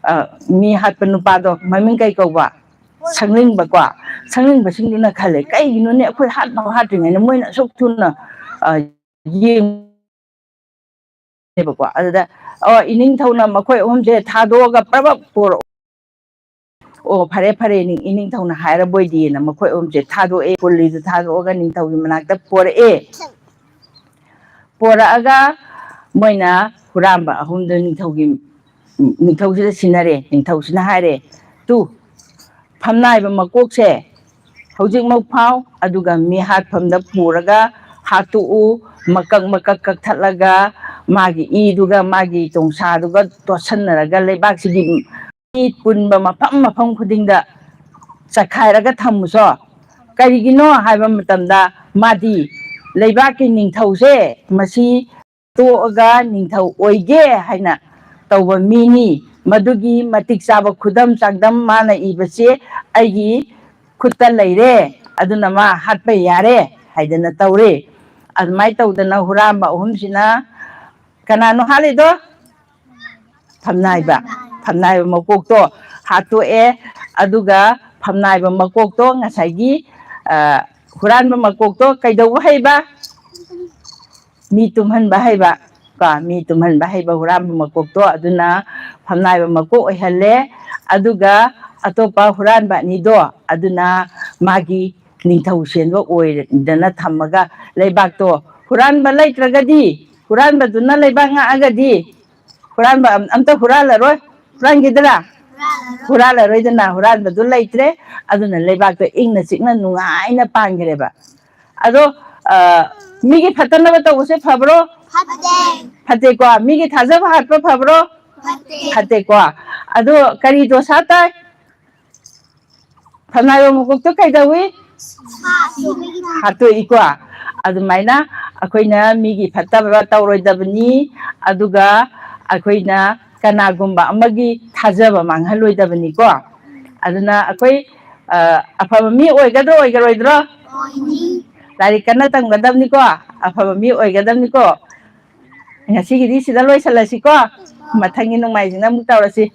ꯑ, ꯃꯤ ꯍꯥꯠꯄ ꯅꯨꯄꯥꯗꯣ ꯃꯃꯤꯡ ꯀꯩ ꯀꯧꯕ? ꯁꯪꯂꯤꯡꯕꯀꯣ꯫ ꯁꯪꯂꯤꯡꯕꯁꯤꯡꯗꯨꯅ ꯈꯜꯂꯦ, "ꯀꯩꯒꯤꯅꯣꯅꯦ ꯑꯩꯈꯣꯏ ꯍꯥꯠꯅꯕ ꯍꯥꯠꯇ꯭ꯔꯤꯉꯩꯗ ꯃꯣꯏꯅ ꯑꯁꯨꯛ ꯊꯨꯅ, ꯑ, ꯌꯦꯡꯉꯦꯕꯀꯣ"꯫ ꯑꯗꯨꯗ, "ꯑꯣ, ꯏꯅꯤꯡꯊꯧꯅ ꯃꯈꯣꯏ ꯑꯍꯨꯝꯁꯦ ꯊꯥꯗꯣꯛꯑꯒ ꯄ꯭ꯔꯕꯛ ꯄꯨꯔꯛꯑꯣ꯫ ꯑꯣ, ꯐꯔꯦ, ꯐꯔꯦ, ꯅꯤꯡ-, ꯏꯅꯤꯡꯊꯧꯅ ꯍꯥꯏꯔꯕꯣꯏꯗꯤꯅ" ꯃꯈꯣꯏ ꯑꯍꯨꯝꯁꯦ ꯊꯥꯗꯣꯛꯑꯦ, ꯀꯨꯜꯂꯤꯗꯨ ꯊꯥꯗꯣꯛꯑꯒ ꯅꯤꯡꯊꯧꯒꯤ ꯃꯅꯥꯛꯇ ꯄꯣꯔꯛꯑꯦ꯫ ꯄꯣꯔꯛꯑꯒ ꯃꯣꯏꯅ ꯍꯨꯔꯥꯟꯕ ꯑꯍꯨꯝꯗꯨ ꯅꯤꯡꯊꯧꯒꯤ, ꯅꯤꯡꯊꯧꯁꯤꯗ ꯁꯤꯟꯅꯔꯦ꯫ ꯅꯤꯡꯊꯧꯁꯤꯅ ꯍꯥꯏꯔꯦ, "ꯇꯨ, ꯐꯝꯅꯥꯏꯕ ꯃꯀꯣꯛꯁꯦ ꯍꯧꯖꯤꯛꯃꯛ ꯐꯥꯎ, ꯑꯗꯨꯒ ꯃꯤꯍꯥꯠꯐꯝꯗ ꯄꯨꯔꯒ ꯍꯥꯠꯇꯣꯛꯎ, ꯃꯀꯛ ꯃꯀꯛ ꯀꯛꯊꯠꯂꯒ ꯃꯥꯒꯤ ꯏꯗꯨꯒ ꯃꯥꯒꯤ ꯇꯣꯡꯁꯥꯗꯨꯒ ꯇꯣꯠꯁꯟꯅꯔꯒ ꯂꯩꯕꯥꯛꯁꯤꯒꯤ ꯃꯤ ꯄꯨꯟꯕ ꯃꯐꯝ ꯃꯐꯝ ꯈꯨꯗꯤꯡꯗ ꯆꯈꯥꯏꯔꯒ ꯊꯝꯃꯨꯁꯣ"꯫ ꯀꯔꯤꯒꯤꯅꯣ ꯍꯥꯏꯕ ꯃꯇꯝꯗ ꯃꯥꯗꯤ ꯂꯩꯕꯥꯛꯀꯤ ꯅꯤꯡꯊꯧꯁꯦ ꯃꯁꯤ ꯇꯣꯛꯑꯒ ꯅꯤꯡꯊꯧ ꯑꯣꯏꯒꯦ ꯍꯥꯏꯅ ꯇꯧꯕ ꯃꯤꯅꯤ꯫ ꯃꯗꯨꯒꯤ ꯃꯇꯤꯛ ꯆꯥꯕ ꯈꯨꯗꯝ ꯆꯥꯡꯗꯝ ꯃꯥꯅ ꯏꯕꯁꯦ ꯑꯩꯒꯤ ꯈꯨꯠꯇ ꯂꯩꯔꯦ, ꯑꯗꯨꯅ ꯃꯥ ꯍꯥꯠꯄ ꯌꯥꯔꯦ ꯍꯥꯏꯗꯅ ꯇꯧꯔꯦ꯫ ꯑꯗꯨꯃꯥꯏꯅ ꯇꯧꯗꯅ ꯍꯨꯔꯥꯟꯕ ꯑꯍꯨꯝꯁꯤꯅ, ꯀꯅꯥꯅꯣ ꯍꯥꯠꯂꯤꯗꯣ? ꯐꯝꯅꯥꯏꯕ, ꯐꯝꯅꯥꯏꯕ ꯃꯀꯣꯛꯇꯣ ꯍꯥꯠꯇꯣꯛꯑꯦ꯫ ꯑꯗꯨꯒ ꯐꯝꯅꯥꯏꯕ ꯃꯀꯣꯛꯇꯣ ꯉꯁꯥꯏꯒꯤ, ꯑ, ꯍꯨꯔꯥꯟꯕ ꯃꯀꯣꯛꯇꯣ ꯀꯩꯗꯧꯕ ꯍꯩꯕ? ꯃꯤ ꯇꯨꯝꯍꯟꯕ ꯍꯩꯕ꯫ ꯀꯣ, ꯃꯤ ꯇꯨꯝꯍꯟꯕ ꯍꯩꯕ ꯍꯨꯔꯥꯟꯕ ꯃꯀꯣꯛꯇꯣ ꯑꯗꯨꯅ ꯐꯝꯅꯥꯏꯕ ꯃꯀꯣꯛ ꯑꯣꯏꯍꯜꯂꯦ꯫ ꯑꯗꯨꯒ ꯑꯇꯣꯞꯄ ꯍꯨꯔꯥꯟꯕ ꯑꯅꯤꯗꯣ ꯑꯗꯨꯅ ꯃꯥꯒꯤ ꯅꯤꯡꯊꯧ ꯁꯦꯟꯕ ꯑꯣꯏꯗꯅ ꯊꯝꯃꯒ ꯂꯩꯕꯥꯛꯇꯣ ꯍꯨꯔꯥꯟꯕ ꯂꯩꯇ꯭ꯔꯒꯗꯤ, ꯍꯨꯔꯥꯟꯕꯗꯨꯅ ꯂꯩꯕꯥꯛ ꯉꯥꯛꯑꯒꯗꯤ ꯍꯨꯔꯥꯟꯕ ꯑꯝ-, ꯑꯝꯇ ꯍꯨꯔꯥꯜꯂꯔꯣꯏ꯫ ꯍꯨꯔꯥꯟꯈꯤꯗ꯭ꯔꯥ? ꯍꯨꯔꯥꯜꯂꯔꯣꯏꯗꯅ, ꯍꯨꯔꯥꯟꯕꯗꯨ ꯂꯩꯇ꯭ꯔꯦ꯫ ꯑꯗꯨꯅ ꯂꯩꯕꯥꯛꯇꯣ ꯏꯪꯅ ꯆꯤꯛꯅ ꯅꯨꯡꯉꯥꯏꯅ ꯄꯥꯟꯈ꯭ꯔꯦꯕ꯫ ꯑꯗꯣ, ꯑ, ꯃꯤꯒꯤ ꯐꯠꯇꯅꯕ ꯇꯧꯕꯁꯦ ꯐꯕ꯭ꯔꯣ? ꯐꯠꯇꯦ꯫ ꯐꯠꯇꯦꯀꯣ꯫ ꯃꯤꯒꯤ ꯊꯥꯖꯕ ꯍꯥꯠꯄ ꯐꯕ꯭ꯔꯣ? ꯐꯠꯇꯦ꯫ ꯐꯠꯇꯦꯀꯣ꯫ ꯑꯗꯣ ꯀꯔꯤ ꯗꯣꯁꯥ ꯇꯥꯏ? ꯊꯝꯅꯥꯏꯔꯣ ꯃꯀꯣꯛꯇꯣ ꯀꯩꯗꯧꯏ? ꯍꯥꯠꯇꯣꯛꯏꯀꯣ꯫ ꯑꯗꯨꯃꯥꯏꯅ ꯑꯩꯈꯣꯏꯅ ꯃꯤꯒꯤ ꯐꯠꯇꯕ ꯇꯧꯔꯣꯏꯗꯕꯅꯤ, ꯑꯗꯨꯒ ꯑꯩꯈꯣꯏꯅ ꯀꯅꯥꯒꯨꯝꯕ ꯑꯃꯒꯤ ꯊꯥꯖꯕ ꯃꯥꯡꯍꯜꯂꯣꯏꯗꯕꯅꯤꯀꯣ꯫ ꯑꯗꯨꯅ ꯑꯩꯈꯣꯏ, ꯑ, ꯑꯐꯕ ꯃꯤ ꯑꯣꯏꯒꯗ꯭ꯔꯣ, ꯑꯣꯏꯒꯔꯣꯏꯗ꯭ꯔꯣ? ꯂꯥꯏꯔꯤꯛ ꯀꯟꯅ ꯇꯝꯒꯗꯕꯅꯤꯀꯣ, ꯑꯐꯕ ꯃꯤ ꯑꯣꯏꯒꯗꯕꯅꯤꯀꯣ꯫ ꯉꯁꯤꯒꯤꯗꯤ ꯁꯤꯗ ꯂꯣꯏꯁꯤꯜꯂꯁꯤꯀꯣ꯫ ꯃꯊꯪꯒꯤ ꯅꯣꯡꯃꯥꯏꯖꯤꯡꯗ ꯑꯃꯨꯛ ꯇꯧꯔꯁꯤ꯫